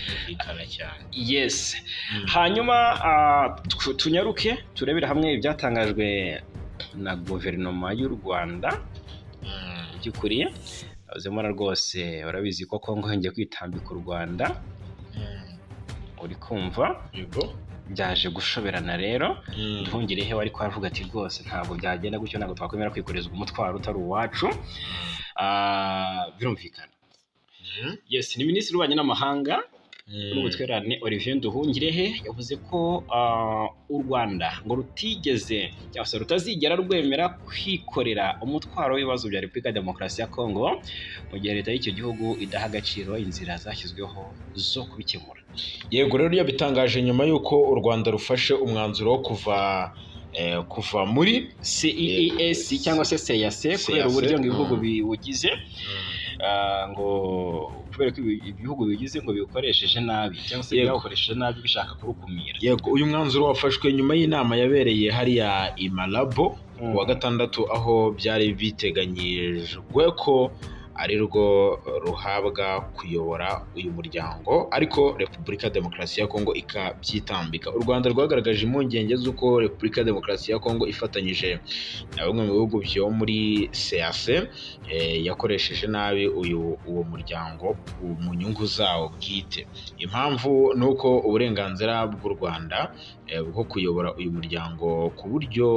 Byumvikana cyane. Yes. Hanyuma tunyaruke turebere hamwe ibyatangajwe na guverinoma y'u Rwanda. Mu by'ukuri uzimara rwose urabizi ko Kongo yongeye kwitambika u Rwanda, uri kumva? Yego. Byaje gushoberana rero. Nduhungirehe wari aravuga ati rwose ntabwo byagenda gutyo, ntabwo twakwemera kwikorezwa umutwaro utari uwacu. Birumvikana. Yes, ni minisitiri w'ububanyi n'amahanga. N'ubutwererane Olivier Nduhungirehe yavuze ko u Rwanda ngo rutigeze cyangwa se rutazigera rwemera kwikorera umutwaro w'ibibazo bya Repubulika ya Demokarasi ya Kongo mu gihe leta y'icyo gihugu idaha agaciro inzira zashyizweho zo kubikemura. Yego, rero yabitangaje nyuma y'uko u Rwanda rufashe umwanzuro wo kuva muri CEEAC cyangwa se CEEAC, kubera CEEAC, uburyo ngo ibihugu biwugize, ngo kubera ko ibihugu biwugize ngo biwukoresheje nabi cyangwa se byawukoresheje nabi bishaka kurukumira. Yego, uyu mwanzuro wafashwe nyuma y'inama yabereye hariya i Malabo ku wa gatandatu, aho byari biteganyijwe ko ari rwo ruhabwa kuyobora uyu muryango, ariko Repubulika ya Demokarasi ya Kongo ikabyitambika. U Rwanda rwagaragaje impungenge z'uko Repubulika ya Demokarasi ya Kongo ifatanyije na bimwe mu bihugu byo muri CEEAC yakoresheje nabi uwo muryango mu nyungu zawo bwite. Impamvu ni uko uburenganzira bw'u Rwanda bwo kuyobora uyu muryango ku buryo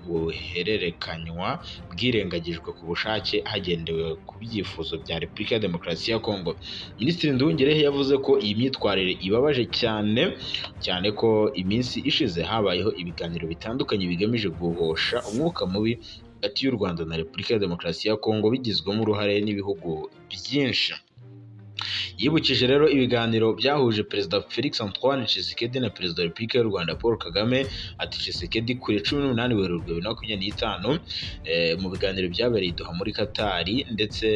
buhererekanywa bwirengagijwe ku bushake hagendewe ku byifuzo bya Repubulika ya Demokarasi ya Kongo. Minisitiri Nduhungirehe yavuze ko iyi myitwarire ibabaje cyane cyane ko iminsi ishize habayeho ibiganiro bitandukanye bigamije guhosha umwuka mubi hagati y'u Rwanda na Repubulika ya Demokarasi ya Kongo, bigizwemo uruhare n'ibihugu byinshi. Yibukije rero ibiganiro byahuje Perezida Felix Antoine Tshisekedi na Perezida wa Repubulika y'u Rwanda Paul Kagame, ati Tshisekedi, kuri 18 Werurwe 2025, mu biganiro byabereye i Doha muri Katari, ndetse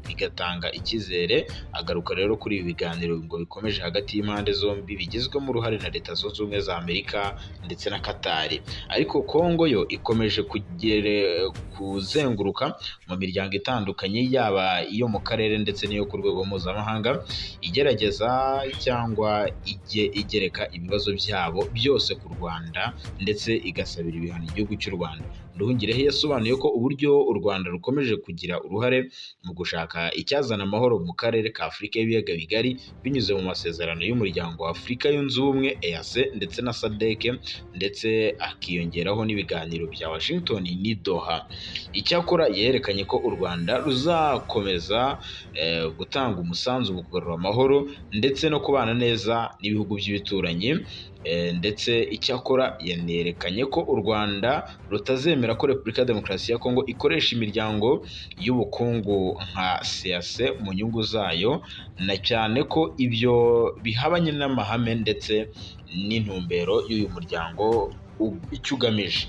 bigatanga icyizere. Agaruka rero kuri ibi biganiro ngo bikomeje hagati y'impande zombi, bigizwemo uruhare na Leta Zunze Ubumwe za Amerika ndetse na Katari, ariko Kongo yo ikomeje kuzenguruka mu miryango itandukanye, yaba iyo mu karere ndetse n'iyo ku rwego mpuzamahanga, igerageza cyangwa igereka ibibazo byabo byose ku Rwanda, ndetse igasabira ibihano igihugu cy'u Rwanda. Nduhungirehe yasobanuye ko uburyo u Rwanda rukomeje kugira uruhare mu gushaka icyazana amahoro mu karere ka Afurika y'ibiyaga bigari binyuze mu masezerano y'umuryango wa Afurika yunze ubumwe EAC ndetse na SADC, ndetse akiyongeraho n'ibiganiro bya Washington n'i Doha. Icyakora yerekanye ko u Rwanda ruzakomeza gutanga umusanzu mu kugarura amahoro ndetse no kubana neza n'ibihugu by'ibituranyi, ndetse icyakora yanerekanye ko u Rwanda rutazemera ko Repubulika ya Demokarasi ya Kongo ikoresha imiryango y'ubukungu nka CEEAC mu nyungu zayo, na cyane ko ibyo bihabanye n'amahame ndetse n'intumbero y'uyu muryango icyo ugamije.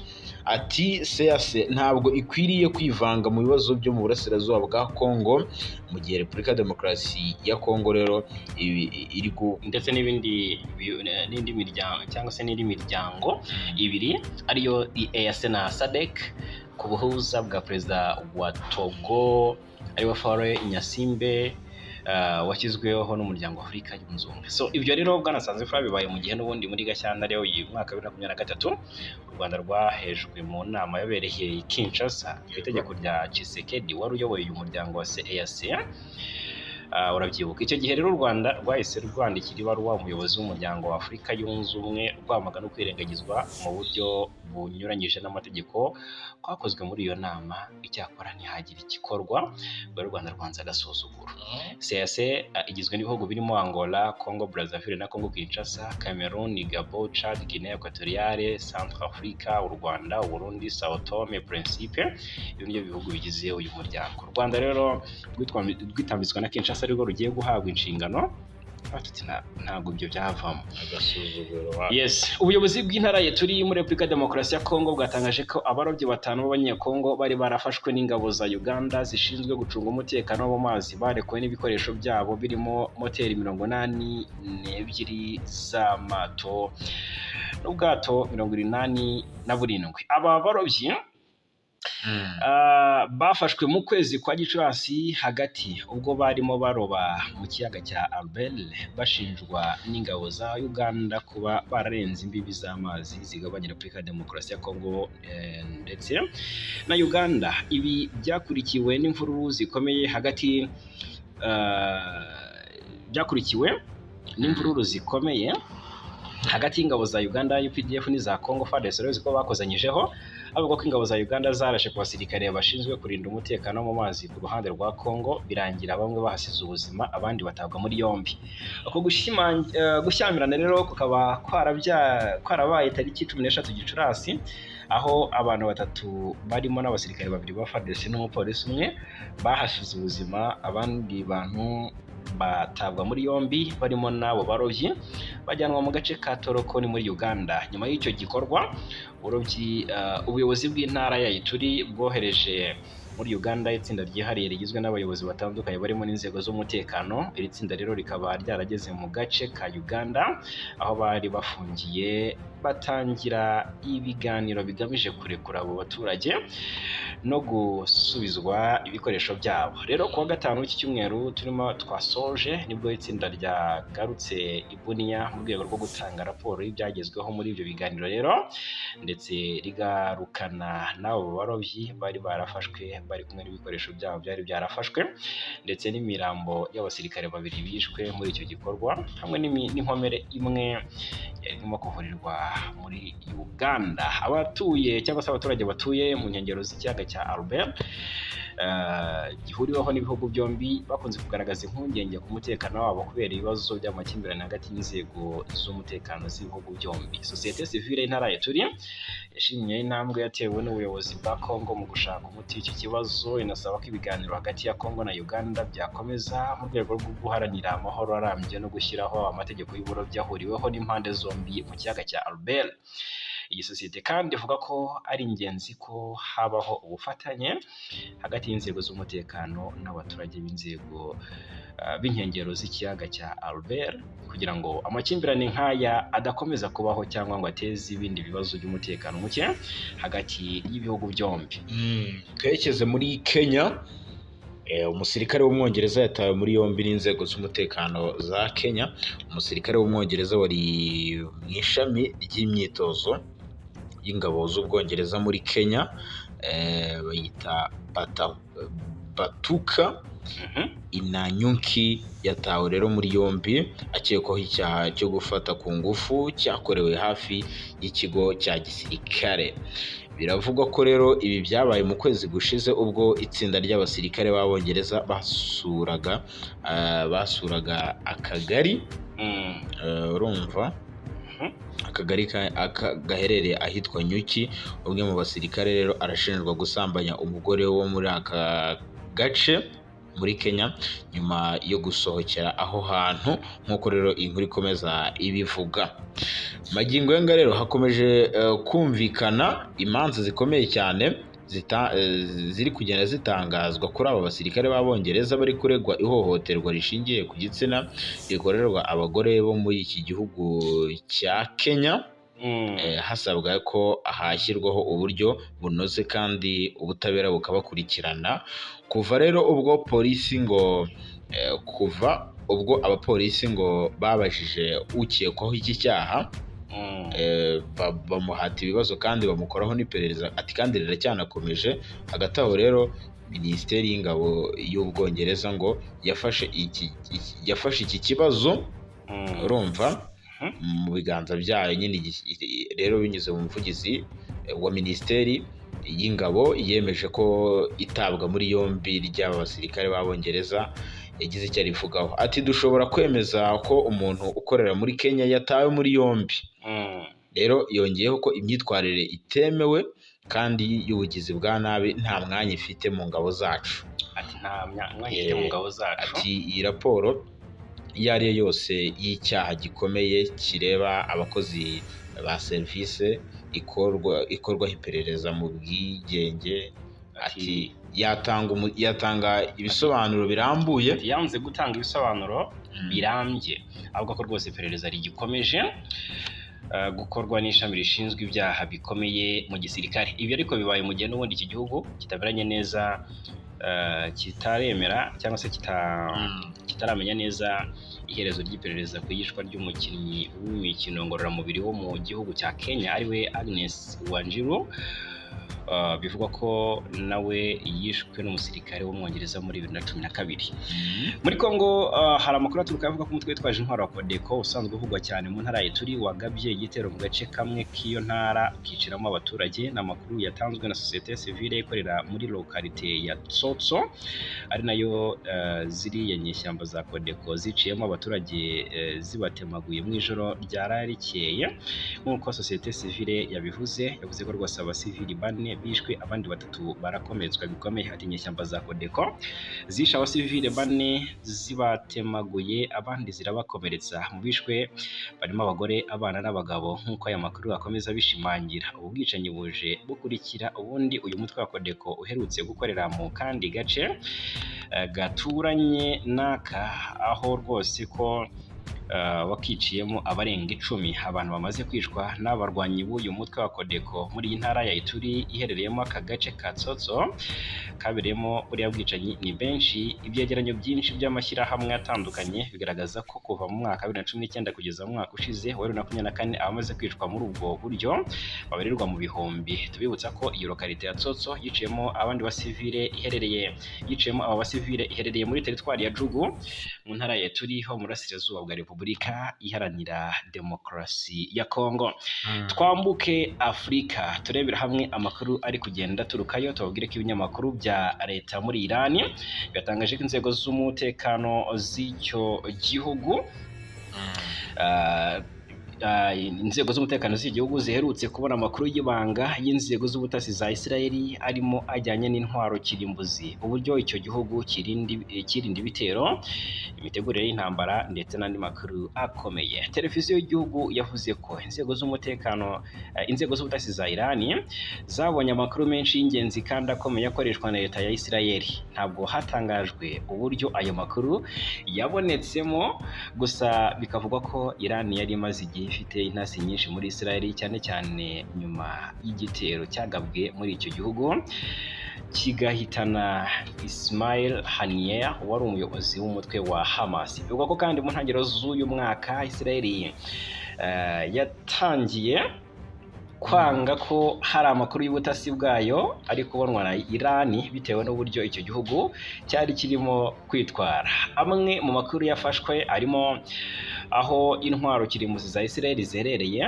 Ati CEEAC ntabwo ikwiriye kwivanga mu bibazo byo mu burasirazuba bwa Kongo, mu gihe Repubulika ya Demokarasi ya Kongo rero iri ndetse n'ibindi n'indi miryango cyangwa se n'indi miryango ibiri ariyo EAC na SADC, ku buhuza bwa perezida wa Togo ariwe Faure Gnassingbé, washyizweho n'umuryango wa Afurika yunze ubumwe. So ibyo rero, bwana Sanzifura, bibaye mu gihe n'ubundi muri Gashyantare uyu mwaka wa 2023 u Rwanda rwahejwe mu nama yabereye i Kinshasa ku itegeko rya Tshisekedi wari uyoboye uyu muryango wa CEEAC. Urabyibuka icyo gihe rero u Rwanda rwahise rwandikira ibaruwa umuyobozi w'umuryango wa Afurika yunze ubumwe rwamagana kwirengagizwa mu buryo bunyuranyije n'amategeko kwakozwe muri iyo nama, icyakora ntihagire igikorwa, ubwo u Rwanda rwanze agasuzuguro. CEEAC igizwe n'ibihugu birimo Angola, Congo Brazzaville na Congo Kinshasa, Cameroon, Gabon, Chad, Guinea Equatoriale, Centrafrica, u Rwanda, u Burundi, Sao Tome Principe. Ibi nibyo bihugu bigize uyu muryango. U Rwanda rero rwitambitswe na Kinshasa, arirwo rugiye guhabwa inshingano, tuti ntabwo ibyo byavamo. Agasuzuguro. Yes, ubuyobozi bw'intara ya turi muri Repubulika ya Demokarasi ya Kongo bwatangaje ko abarobyi batanu b'Abanyekongo bari barafashwe n'ingabo za Uganda zishinzwe gucunga umutekano wo mu mazi barekuwe n'ibikoresho byabo birimo moteri 82 z'amato n'ubwato 87. Aba barobyi bafashwe mu kwezi kwa Gicurasi hagati ubwo barimo baroba mu kiyaga cya Albert, bashinjwa n'ingabo za Uganda kuba bararenze imbibi z'amazi zigabanya Repubulika ya Demokarasi ya Kongo ndetse na Uganda. Ibi byakurikiwe n'imvururu zikomeye hagati ah, byakurikiwe n'imvururu zikomeye. Hagati y'ingabo za Uganda UPDF n'iza Congo FARDC, urabizi ko bakozanyijeho, avuga ko ingabo za Uganda zarashe ku basirikare bashinzwe kurinda umutekano wo mu mazi ku ruhande rwa Congo, birangira bamwe bahasize ubuzima, abandi batabwa muri yombi. Uko gushyamirana rero kukaba kwarabaye tariki 13 Gicurasi, aho abantu batatu barimo n'abasirikare babiri ba FARDC n'umupolisi umwe bahasize ubuzima, abandi bantu batabwa muri yombi barimo n'abo barobyi, bajyanwa mu gace ka Toroko ni muri Uganda. Nyuma y'icyo gikorwa ubuyobozi bw'intara ya Ituri bwohereje muri Uganda itsinda ryihariye rigizwe n'abayobozi batandukanye barimo n'inzego z'umutekano. Iri tsinda rero rikaba ryarageze mu gace ka Uganda aho bari bafungiye, batangira ibiganiro bigamije kurekura abo baturage no gusubizwa ibikoresho byabo. Rero kuwa gatanu w'iki cyumweru turimo twasoje, nibwo itsinda ryagarutse i Bunia mu rwego rwo gutanga raporo y'ibyagezweho muri ibyo biganiro rero, ndetse rigarukana n'abo barobyi bari barafashwe bari kumwe n'ibikoresho byabo byari byarafashwe, ndetse n'imirambo y'abasirikare babiri bishwe muri icyo gikorwa, hamwe n'inkomere imwe yari irimo kuvurirwa muri Uganda. Abatuye cyangwa se abaturage batuye mu nkengero z'ikiyaga cya Albert gihuriweho n'ibihugu byombi bakunze kugaragaza impungenge ku mutekano wabo kubera ibibazo by'amakimbirane hagati y'inzego z'umutekano z'ibihugu byombi. Sosiyete sivile y'intara ya Ituri yashimye intambwe yatewe n'ubuyobozi bwa Congo mu gushaka umuti w'iki kibazo, inasaba ko ibiganiro hagati ya Congo na Uganda byakomeza mu rwego rwo guharanira amahoro arambye no gushyiraho amategeko y'uburobyi ahuriweho n'impande zombi mu kiyaga cya Albert. Iyi sosiyete kandi ivuga ko ari ingenzi ko habaho ubufatanye hagati y'inzego z'umutekano n'abaturage b'inzego b'inkengero z'ikiyaga cya Albert, kugira ngo amakimbirane nk'aya adakomeza kubaho cyangwa ngo ateze ibindi bibazo by'umutekano muke hagati y'ibihugu byombi. Twerekeze muri Kenya. Umusirikare w'Umwongereza yatawe muri yombi n'inzego z'umutekano za Kenya. Umusirikare w'Umwongereza wari mu ishami ry'imyitozo y'ingabo z'Ubwongereza muri Kenya, bayita Batuka Inanyuki, yatawe rero muri yombi akekwaho icyaha cyo gufata ku ngufu cyakorewe hafi y'ikigo cya gisirikare. Biravugwa ko rero ibi byabaye mu kwezi gushize, ubwo itsinda ry'abasirikare b'Abongereza basuraga akagari, urumva, akagari gaherereye ahitwa Nyuki. Umwe mu basirikare rero arashinjwa gusambanya umugore wo muri aka gace muri Kenya nyuma yo gusohokera aho hantu, nk'uko rero inkuru ikomeza ibivuga. Magingo aya rero hakomeje kumvikana imanza zikomeye cyane ziri kugenda zitangazwa kuri aba basirikare b'Abongereza bari kuregwa ihohoterwa rishingiye ku gitsina rikorerwa abagore bo muri iki gihugu cya Kenya. Hasabwa ko hashyirwaho uburyo bunoze kandi ubutabera bukabakurikirana. Kuva rero ubwo polisi ngo kuva ubwo abapolisi ngo babajije ukekwaho iki cyaha, bamuhata ibibazo kandi bamukoraho n'iperereza, ati kandi riracyanakomeje. Hagati aho rero Minisiteri y'Ingabo y'Ubwongereza ngo yafashe iki kibazo, urumva, mu biganza byayo nyine. Rero binyuze mu muvugizi wa Minisiteri y'Ingabo yemeje ko itabwa muri yombi ry'aba basirikare b'Abongereza. Yagize icyo arivugaho, ati: "Dushobora kwemeza ko umuntu ukorera muri Kenya yatawe muri yombi." Rero yongeyeho ko imyitwarire itemewe kandi y'ubugizi bwa nabi nta mwanya ifite mu ngabo zacu. Ati nta mwanya ifite mu ngabo zacu. Ati iyi raporo iyo ari yo yose y'icyaha gikomeye kireba abakozi ba serivisi ikorwaho iperereza mu bwigenge. Ati yatanga ibisobanuro birambuye. Ati yanze gutanga ibisobanuro birambye, avuga ko rwose iperereza rigikomeje gukorwa n'ishami rishinzwe ibyaha bikomeye mu gisirikare. Ibi ariko bibaye mu gihe n'ubundi iki gihugu kitaberanye neza, kitaremera cyangwa se kitaramenya neza iherezo ry'iperereza ku iyicwa ry'umukinnyi w'imikino ngororamubiri wo mu gihugu cya Kenya, ariwe Agnes Wanjiru. Bivugwa ko nawe yishwe n'umusirikare w'Umwongereza muri 2012. Muri Congo hari amakuru aturuka avuga ko umutwe witwaje intwaro wa Codeco, usanzwe uvugwa cyane mu ntara ya Ituri, wagabye igitero mu gace kamwe k'iyo ntara ukiciramo abaturage. Ni amakuru yatanzwe na sosiyete sivile ikorera muri localité ya Tsotso, ari nayo ziriya nyeshyamba za Codeco ziciyemo abaturage zibatemaguye mu ijoro ryaraye rikeye. Nk'uko sosiyete sivile yabivuze, yavuze ko rwose abasivili bane bishwe, abandi batatu barakomeretswa bikomeye. Ati: "Inyeshyamba za Codeco zishe abasivile bane zibatemaguye, abandi zirabakomeretsa. Mu bishwe barimo abagore, abana n'abagabo," nk'uko aya makuru akomeza abishimangira. Ubu bwicanyi buje bukurikira ubundi uyu mutwe wa Codeco uherutse gukorera mu kandi gace gaturanye n'aka, aho rwose ko wakiciyemo abarenga 10. Abantu bamaze kwicwa n'abarwanyi b'uyu mutwe wa Codeco muri iyi ntara ya Ituri iherereyemo aka gace ka Tsotso kabereyemo buriya bwicanyi ni benshi. Ibyegeranyo byinshi by'amashyirahamwe atandukanye bigaragaza ko kuva mu mwaka wa 2019 kugeza mu mwaka ushize wa 2024, abamaze kwicwa muri ubwo buryo babarirwa mu bihumbi. Tubibutsa ko iyo localité ya Tsotso yiciyemo abandi basivile iherereye yiciyemo aba basivile iherereye muri teritwari ya Djugu, mu ntara ya Ituri ho mu burasirazuba bwa Repubulika Iharanira Demokarasi ya Kongo. Twambuke Afurika, turebera hamwe amakuru ari kugenda aturukayo. Tubabwire ko ibinyamakuru bya leta muri Irani byatangaje ko inzego z'umutekano z'icyo gihugu inzego z'umutekano z'igihugu ziherutse kubona amakuru y'ibanga y'inzego z'ubutasi za Isirayeli, arimo ajyanye n'intwaro kirimbuzi, uburyo icyo gihugu kirinda ibitero, imitegurire y'intambara ndetse n'andi makuru akomeye. Televiziyo y'igihugu yavuze ko inzego z'umutekano inzego z'ubutasi za Irani zabonye amakuru menshi y'ingenzi kandi akomeye akoreshwa na leta ya Isirayeli. Ntabwo hatangajwe uburyo ayo makuru yabonetsemo, gusa bikavugwa ko Irani yari imaze igihe ifite intasi nyinshi muri Isirayeli, cyane cyane nyuma y'igitero cyagabwe muri icyo gihugu kigahitana Ismail Haniyeh, wari umuyobozi w'umutwe wa Hamas. Bivugwa ko kandi mu ntangiriro z'uyu mwaka Isirayeli yatangiye kwanga ko hari amakuru y'ubutasi bwayo ari kubonwa na Irani, bitewe n'uburyo icyo gihugu cyari kirimo kwitwara. Amwe mu makuru yafashwe arimo aho intwaro kirimbuzi za Isirayeli ziherereye,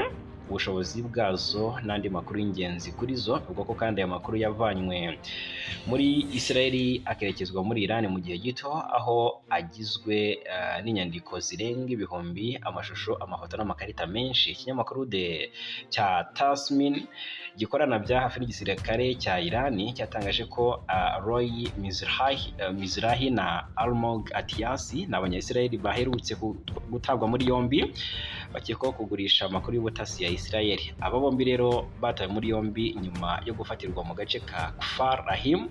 ubushobozi bwazo n'andi makuru y'ingenzi kuri zo. Bivugwa ko kandi aya makuru yavanywe muri Isirayeli akerekezwa muri Irani mu gihe gito, aho agizwe n'inyandiko zirenga ibihumbi, amashusho, amafoto n'amakarita menshi. Ikinyamakuru de cya Tasnim gikorana bya hafi n'igisirikare cya Irani cyatangaje ko Roy Mizrahi na Almog Atiasi ni Abanyayisirayeli baherutse gutabwa muri yombi bakekwaho kugurisha amakuru y'ubutasi ya Isirayeli. Aba bombi rero batawe muri yombi nyuma yo gufatirwa mu gace ka Kfar Rahim,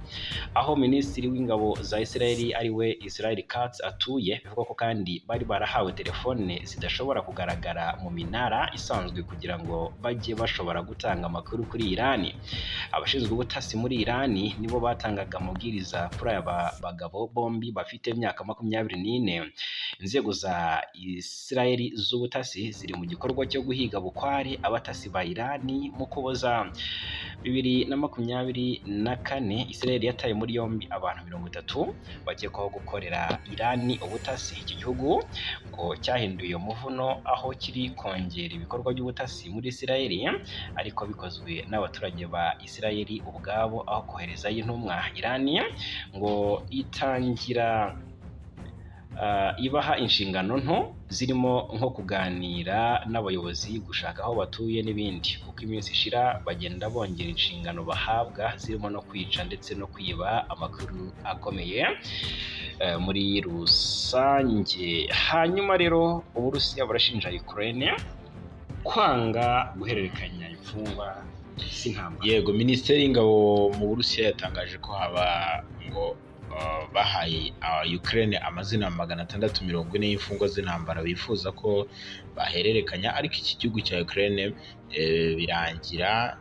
aho minisitiri w'ingabo za Isirayeli, ari we Israel Katz, atuye. Bivugwa ko kandi bari barahawe telefone zidashobora kugaragara mu minara isanzwe kugira ngo bajye bashobora gutanga amakuru kuri Irani. Abashinzwe ubutasi muri Irani nibo batangaga amabwiriza kuri aba bagabo bombi bafite imyaka 24. Inzego za Isirayeli z'ubutasi ziri mu gikorwa cyo guhiga bukware abatasi ba Irani. Mu Kuboza 2024, Isirayeli yataye muri yombi abantu 30 bakekwaho gukorera Irani ubutasi. Iki gihugu ngo cyahinduye umuvuno, aho kiri kongera ibikorwa by'ubutasi muri Isirayeli, ariko bikozwe n'abaturage ba Isirayeli ubwabo aho koherezayo intumwa. Irani ngo itangira ibaha inshingano nto zirimo nko kuganira n'abayobozi, gushaka aho batuye n'ibindi. Uko iminsi ishira bagenda bongera inshingano bahabwa, zirimo no kwica ndetse no kwiba amakuru akomeye muri rusange. Hanyuma rero Uburusiya burashinja Ukraine kwanga guhererekanya imfungwa z'intambara. Yego, Minisiteri y'Ingabo mu Burusiya yatangaje ko haba ngo bahaye Ukraine amazina 640 y'imfungwa z'intambara bifuza ko bahererekanya, ariko iki gihugu cya Ukraine birangira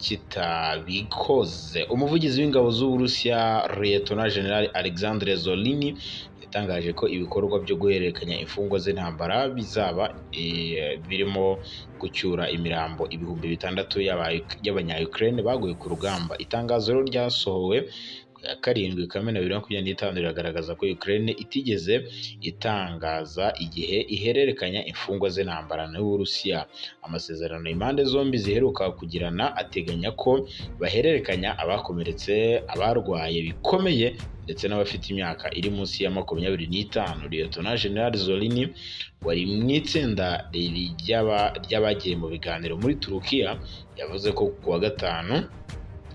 Kitabikoze. Umuvugizi w'ingabo z'Uburusiya, Lieutenant General Alexandre Zolini, yatangaje ko ibikorwa byo guhererekanya imfungwa z'intambara bizaba birimo gucyura imirambo 6000 y'abanya-Ukraine baguye ku rugamba. Itangazo rero ryasohowe ku ya 7 Kamena 2025 riragaragaza ko Ukraine itigeze itangaza igihe ihererekanya imfungwa z'intambara n'Uburusiya. Amasezerano impande zombi ziheruka kugirana ateganya ko bahererekanya abakomeretse, abarwaye bikomeye ndetse n'abafite imyaka iri munsi ya 25. Lieutenant General Zolini wari mu itsinda ry'abagiye mu biganiro muri Turukiya yavuze ko ku wa gatanu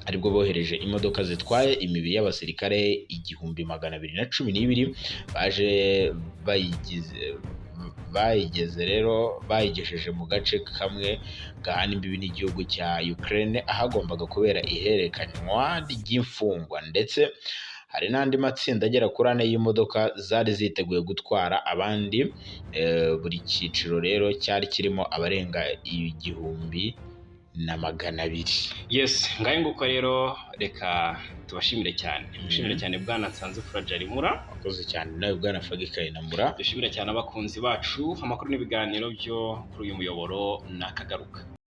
aribwo bohereje imodoka zitwaye imibiri y'abasirikare 1212 baje bayigize bayigeze rero bayigejeje mu gace kamwe gahana imbibi n'igihugu cya Ukraine ahagombaga kubera ihererekanywa ry'imfungwa, ndetse hari n'andi matsinda agera kuri ane y'imodoka zari ziteguye gutwara abandi. Buri cyiciro rero cyari kirimo abarenga 1200. Yes, ngayo nguko rero, reka tubashimire cyane, mushimire cyane Bwana Nsanzimfura Jarimura. Wakoze cyane nawe, Bwana Fagi Kayinamura. Dushimire cyane abakunzi bacu. Amakuru n'ibiganiro byo kuri uyu muyoboro nakagaruka.